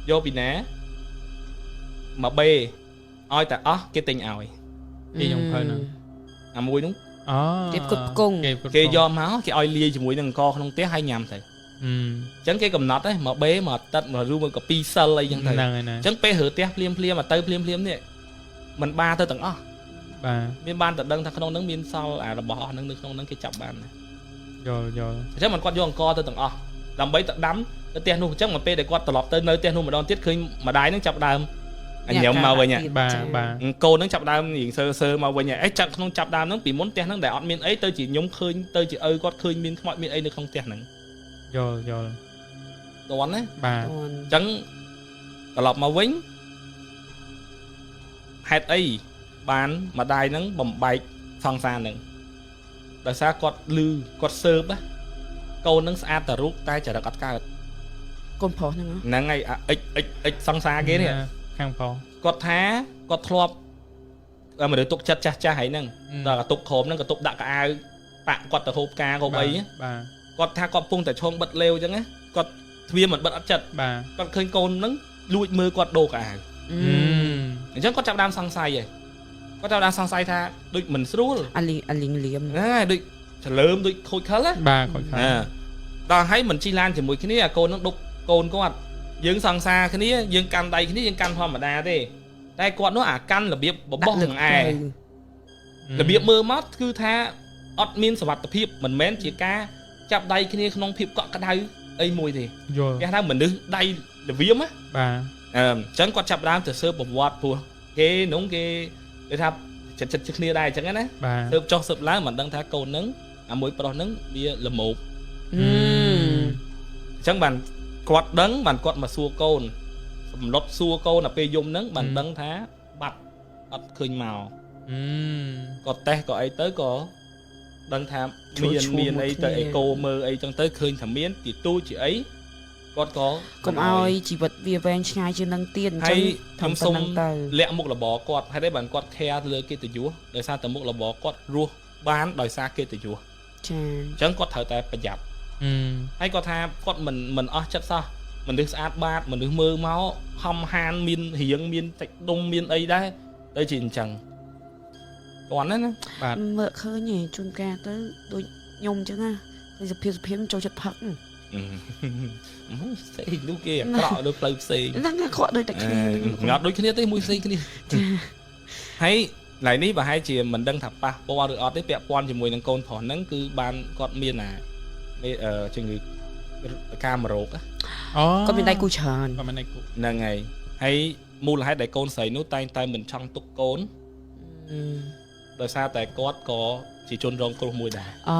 យកពីណាមកបេឲ្យតែអស់គេទិញឲ្យ គេខ្ញុំភៅហ្នឹង អាមួយនោះ អូ គេផ្គត់ផ្គង់ គេផ្គត់ គេយកមកគេឲ្យលាយជាមួយនឹងអង្គក្នុងផ្ទះហើយញ៉ាំទៅ អឺ អញ្ចឹងគេកំណត់ហ្នឹងមកបេមកទឹកមកឬមកកាពីសិលអីចឹងទៅ ហ្នឹងហើយណា អញ្ចឹងពេលរើផ្ទះភ្លាមភ្លាមមកទៅភ្លាមភ្លាមនេះมันបាទៅទាំងអស់ បាទ មានបានតែដឹងថាក្នុងហ្នឹងមានសល់អារបស់អស់ហ្នឹងនៅក្នុងហ្នឹងគេចាប់បានណា យល់យល់ អញ្ចឹងมันគាត់យកអង្គទៅទាំងអស់ដើម្បីទៅដាំទៅផ្ទះនោះអញ្ចឹងមកពេលដែលគាត់ត្រឡប់ទៅនៅផ្ទះនោះម្ដងទៀតឃើញម្ដាយហ្នឹងចាប់ដើមអញញឹមមកវិញហ៎ បាទបាទ កូនហ្នឹងចាប់ដើមរៀងសើសើមកវិញហ៎អេចាប់ក្នុងចាប់ដើមហ្នឹងពីមុនផ្ទះហ្នឹងដែលអត់មានអីទៅជាខ្ញុំឃើញទៅជាឪគាត់ឃើញមានខ្មោចមានអីនៅក្នុងផ្ទះហ្នឹង យល់យល់ តន់ណា បាទ អូន អញ្ចឹងត្រឡប់មកវិញហេតុអីបានម្ដាយហ្នឹងបំបែកសង្សារហ្នឹងដោយសារគាត់លឺគាត់សើបណាកូនហ្នឹងស្អាតតែរូបតែចរិតអត់កើត កូនប្រុសហ្នឹងហ៎ ហ្នឹងហើយអាអិចអិចអិចសង្សារគេនេះ ខាងផង គាត់ថាគាត់ធ្លាប់មនុស្សទុកចិត្តចាស់ចាស់ហើយហ្នឹងដល់កតុកក្រមហ្នឹងកតុកដាក់កៅអៅប៉ាក់គាត់ទៅហូបការហូបអី បាទ គាត់ថាគាត់ពងតែឈោងបិទលេវអញ្ចឹងណាគាត់ទ្វារមិនបិទអត់ចិត្ត បាទ គាត់ឃើញកូនហ្នឹងលួចមើលគាត់ដូរកៅអៅ អឺ អញ្ចឹងគាត់ចាប់ដើមសង្ស័យហើយគាត់ចាប់ដើមសង្ស័យថាដូចមិនស្រួល អាលីងអាលីងលៀម ហ្នឹងហើយដូចច្លើមដូចខូចខលណា បាទគាត់ខាង អើដល់ហើយមិនជិះឡានជាមួយគ្នាអាកូនហ្នឹងដប់កូនគាត់យើងសង្សារគ្នាយើងកាន់ដៃគ្នាយើងកាន់ធម្មតាទេតែគាត់នោះអាកាន់របៀបបបោះនឹងឯងរបៀបមើលមកគឺថាអត់មានសវត្ថភាពមិនមែនជាការចាប់ដៃគ្នាក្នុងភាពកក់ក្ដៅអីមួយទេ យល់ គេហៅថាមនុស្សដៃល្វាមណា បាទ អឺអញ្ចឹងគាត់ចាប់ដើមទៅស៊ើបប្រវត្តិព្រោះគេនោះគេគេថាចិត្តចិត្តគ្នាដែរអញ្ចឹងណា បាទ ស៊ើបចុះស៊ើបឡើងមិនដឹងថាកូនហ្នឹងអាមួយប្រុសហ្នឹងវាល្មោប អឺ អញ្ចឹងបានគាត់ដឹងបានគាត់មកសួរកូនសម្លុតសួរកូនដល់ពេលយំហ្នឹងបានដឹងថាបាត់អត់ឃើញមក អឺ ក៏តេស្តក៏អីទៅក៏ដឹងថាមានមានអីទៅអេកូមើលអីចឹងទៅឃើញថាមានទីទូជាអីគាត់ក៏ កុំឲ្យជីវិតវាវែងឆ្ងាយជាងនឹងទៀតអញ្ចឹង ហើយខ្ញុំសុំ ប៉ុណ្ណឹងទៅ លាក់មុខរបរគាត់ហើយដែរបានគាត់ care លើកិត្តិយសដោយសារតែមុខរបរគាត់រស់បានដោយសារកិត្តិយស ចា អញ្ចឹងគាត់ត្រូវតែប្រយ័ត្ន អឺ ហើយគាត់ថាគាត់មិនមិនអស់ចិត្តសោះមនុស្សស្អាតបាតមនុស្សមើលមកហំហានមានរៀងមានសាច់ដុំមានអីដែរទៅជាអញ្ចឹងគាត់ណាណា បាទ មើលឃើញឯងជួនកាលទៅដូចខ្ញុំអញ្ចឹងណាឃើញសភាពសភាពចូលចិត្តផឹក អឺផ្សេងនោះគេអាក្រក់លើផ្លូវផ្សេង ហ្នឹងអាក្រក់ដូចតែគ្នា អត់ដូចគ្នាទេមួយផ្សេងគ្នាហើយឡៃនេះប្រហែលជាមិនដឹងថាប៉ះពាល់ឬអត់ទេពាក់ព័ន្ធជាមួយនឹងកូនប្រុសហ្នឹងគឺបានគាត់មានអានេះអឺជំងឺកាមរោគណា អូ គាត់មានដៃគូច្រើន គាត់មានដៃគូ ហ្នឹងហើយហើយមូលហេតុដែលកូនស្រីនោះតែងតែមិនចង់ទុកកូន អឺ ដោយសារតែគាត់ក៏ជាជនរងគ្រោះមួយដែរ អូ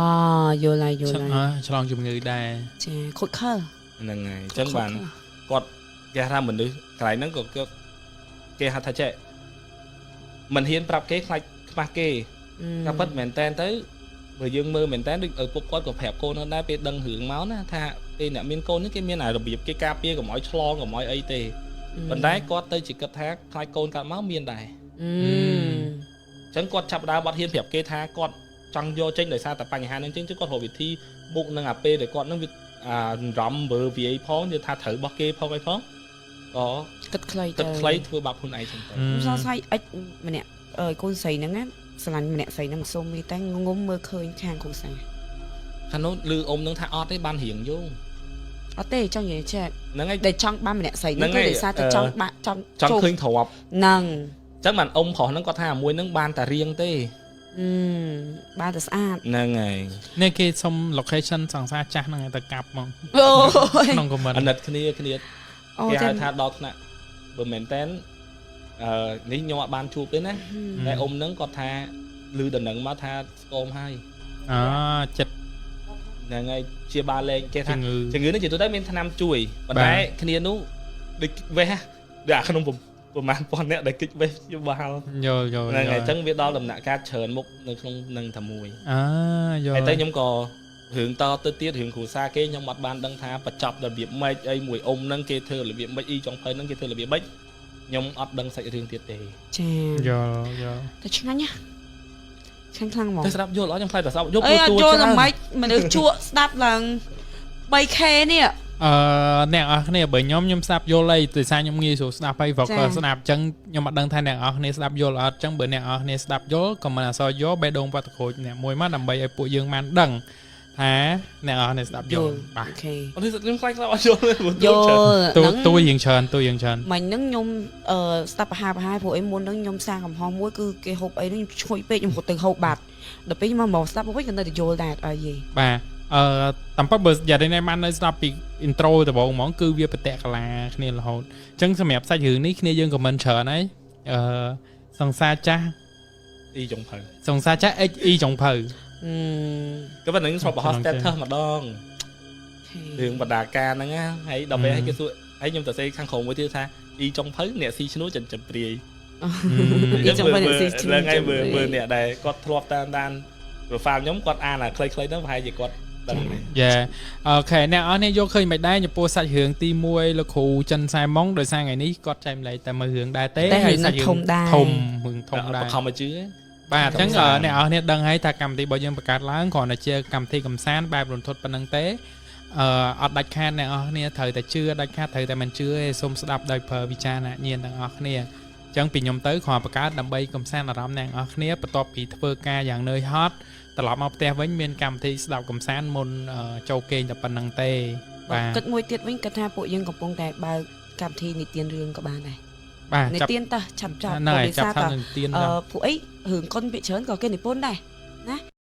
យល់ហើយយល់ហើយ ឆ្លងជំងឺដែរ ចាខូចខល ហ្នឹងហើយអញ្ចឹងបានគាត់គេហៅថាមនុស្សកន្លែងហ្នឹងក៏គេគេហៅថាចេះមិនហ៊ានប្រាប់គេខ្លាចខ្មាស់គេ ការពិតមែនតែនទៅបើយើងមើលមែនតែនដូចឪពុកគាត់ក៏ប្រាប់កូនហ្នឹងដែរពេលដឹងរឿងមកណាថាពេលអ្នកមានកូននេះគេមានអារបៀបគេការពារកុំឲ្យឆ្លងកុំឲ្យអីទេប៉ុន្តែគាត់ទៅជាគិតថាខ្លាចកូនកើតមកមានដែរ អឺ អញ្ចឹងគាត់ចាប់ផ្ដើមអត់ហ៊ានប្រាប់គេថាគាត់ចង់យកចេញដោយសារតែបញ្ហាហ្នឹងអញ្ចឹងគាត់រកវិធីមុខនឹងអាពេលដែលគាត់ហ្នឹងវាអារំមើវាយផងនិយាយថាត្រូវរបស់គេផងអីផងក៏ គិតខ្លី គិតខ្លីធ្វើបាបខ្លួនឯងចឹងទៅ ខ្ញុំសង្ស័យអិចម្នាក់អើយកូនស្រីហ្នឹងណាស្រឡាញ់ម្នាក់ស្រីហ្នឹងសុំមីតែងុំមើលឃើញខាងគ្រួសារ ខាងនោះឮអ៊ំនឹងថាអត់ទេបានរៀងយោង អត់ទេចង់និយាយចេះ ហ្នឹងហើយ ដែលចង់បានម្នាក់ស្រីហ្នឹងគឺដោយសារតែចង់បាក់ចង់ ចង់ឃើញទ្រប ហ្នឹង ចឹងបានអ៊ំប្រុសហ្នឹងគាត់ថាអាមួយហ្នឹងបានតែរៀងទេ អឺបានតែស្អាត ហ្នឹងហើយ នេះគេសុំ location សង្សារចាស់ហ្នឹងឲ្យទៅកាប់ហ្មង អូយ ក្នុង comment អាណិតគ្នាគ្នា អូតែ គេហៅថាដល់ថ្នាក់បើមែនតែនអឺនេះខ្ញុំអត់បានជួបទេណាតែអ៊ំហ្នឹងគាត់ថាឮដំណឹងមកថាស្គមហើយ អចិត្ត ហ្នឹងហើយជាបាលលេងគេថា ជំងឺ ជំងឺនេះជាទូទៅមានថ្នាំជួយប៉ុន្តែ បាទ គ្នានោះ ដូចវេះដូចអាក្នុងប្រហែលពាន់អ្នកដែលគិចវេះជាបាល់ យល់យល់ ហ្នឹងហើយអញ្ចឹងវាដល់ដំណាក់កាលច្រើនមុខនៅក្នុងនឹងតែមួយ អាយល់ ហើយទៅខ្ញុំក៏រឿងតទៅទៀតរឿងគ្រួសារគេខ្ញុំអត់បានដឹងថាបញ្ចប់របៀបម៉េចអីមួយអ៊ំហ្នឹងគេធ្វើរបៀបម៉េចអ៊ីចុងភៅហ្នឹងគេធ្វើរបៀបម៉េចខ្ញុំអត់ដឹងសាច់រឿងទៀតទេ ចា យល់យល់ តែឆ្ងាញ់ណាឆ្ងាញ់ខ្លាំងហ្មង តែស្ដាប់យល់អត់ខ្ញុំខ្លាចតែស្ដាប់យល់ អីអត់ ទួ យល់ ច្រើន តែម៉េចមនុស្សជក់ស្ដាប់ឡើង 3K នេះ អ្នកនរគ្នាបើខ្ញុំស្ដាប់យល់អីដោយសារខ្ញុំងាយស្រួលស្ដាប់ហើយ vocal ស្ដាប់អញ្ចឹងខ្ញុំអត់ដឹងថាអ្នកនរគ្នាស្ដាប់យល់អត់អញ្ចឹងបើអ្នកនរគ្នាស្ដាប់យល់ក៏មិនអសរយល់បេះដូងវត្តក្រូចអ្នកមួយមកដើម្បីឲ្យពួកយើងបានដឹងថាអ្នកនរគ្នាស្ដាប់យល់បាទ OK អត់ទេខ្ញុំខ្លាចស្ដាប់អត់យល់ទេព្រោះ យល់ ទូ ហ្នឹង ទួយើងច្រើនទួយើងច្រើន មិញហ្នឹងខ្ញុំស្ដាប់ប្រហាប្រហែលព្រោះអីមុនហ្នឹងខ្ញុំសាងកំហុសមួយគឺគេហូបអីហ្នឹងខ្ញុំឈ្ងុយពេកខ្ញុំរត់ទៅហូបបាត់ដល់ពេលខ្ញុំមកស្ដាប់វិញក៏នៅតែយល់ដែរអត់អីទេ បាទតាមពិតបើយ៉ាងនេះបាននៅស្ដាប់ពី intro ដំបូងហ្មងគឺវាបតកលាគ្នារហូតអញ្ចឹងសម្រាប់សាច់រឿងនេះគ្នាយើង comment ច្រើនហើយសង្សារចាស់ អ៊ីចុងភៅ សង្សារចាស់ HE ចុងភៅ អឺ ក៏ប៉ុន្តែខ្ញុំធ្លាប់បង្ហោះ status ម្ដងរឿងបដាការហ្នឹងណាហើយដល់ពេលឲ្យគេសួរហើយខ្ញុំទៅសេខាងក្រោមមួយទៀតថាអ៊ីចុងភៅអ្នកស៊ីឈ្នួលចិញ្ចឹមព្រាយ អ៊ីចុងភៅអ្នកស៊ីឈ្នួល ហ្នឹងហើយមើលមើលអ្នកដែលគាត់ធ្លាប់តាមដាន profile ខ្ញុំគាត់អានអាខ្លីៗហ្នឹងប្រហែលជាគាត់ដឹងដែរ Yeah, OK អ្នកអស់នេះយកឃើញមិនដែរចំពោះសាច់រឿងទី1លោកគ្រូចិនសែម៉ុងដោយសារថ្ងៃនេះគាត់ចែកម្លែកតែមួយរឿងដែរទេ តែរឿង សាច់ ធំដែរ ធំរឿងធំដែរ បខំឲ្យជឿទេ បាទអញ្ចឹង កំសាន្ត អ្នកអស់នេះដឹងហើយថាកម្មវិធីរបស់យើងបង្កើតឡើងគ្រាន់តែជាកម្មវិធីកំសាន្តបែបរន្ធត់ប៉ុណ្្នឹងទេអត់ដាច់ខាតអ្នកអស់គ្នាត្រូវតែជឿដាច់ខាតត្រូវតែមិនជឿទេសូមស្ដាប់ដោយប្រើវិចារណញ្ញាណទាំងអស់គ្នាអញ្ចឹងពីខ្ញុំទៅគ្រាន់បង្កើតដើម្បីកំសាន្តអារម្មណ៍អ្នកអស់គ្នាបន្ទាប់ពីធ្វើការយ៉ាងនឿយហត់ត្រឡប់មកផ្ទះវិញមានកម្មវិធីស្ដាប់កំសាន្តមុនចូលគេងតែប៉ុណ្្នឹងទេបាទ គិតមួយទៀតវិញគិតថាពួកយើងកំពុងតែបើកកម្មវិធីនិទានរឿងក៏បានដែរ បាទចាប់ និទានតោះឆាប់ចប់ ហ្នឹងហើយ ព្រោះ ចាប់ថា ដោយសារ នឹងទៀន ពួកអីរឿងកុនភាគច្រើនក៏គេនិពន្ធដែរណា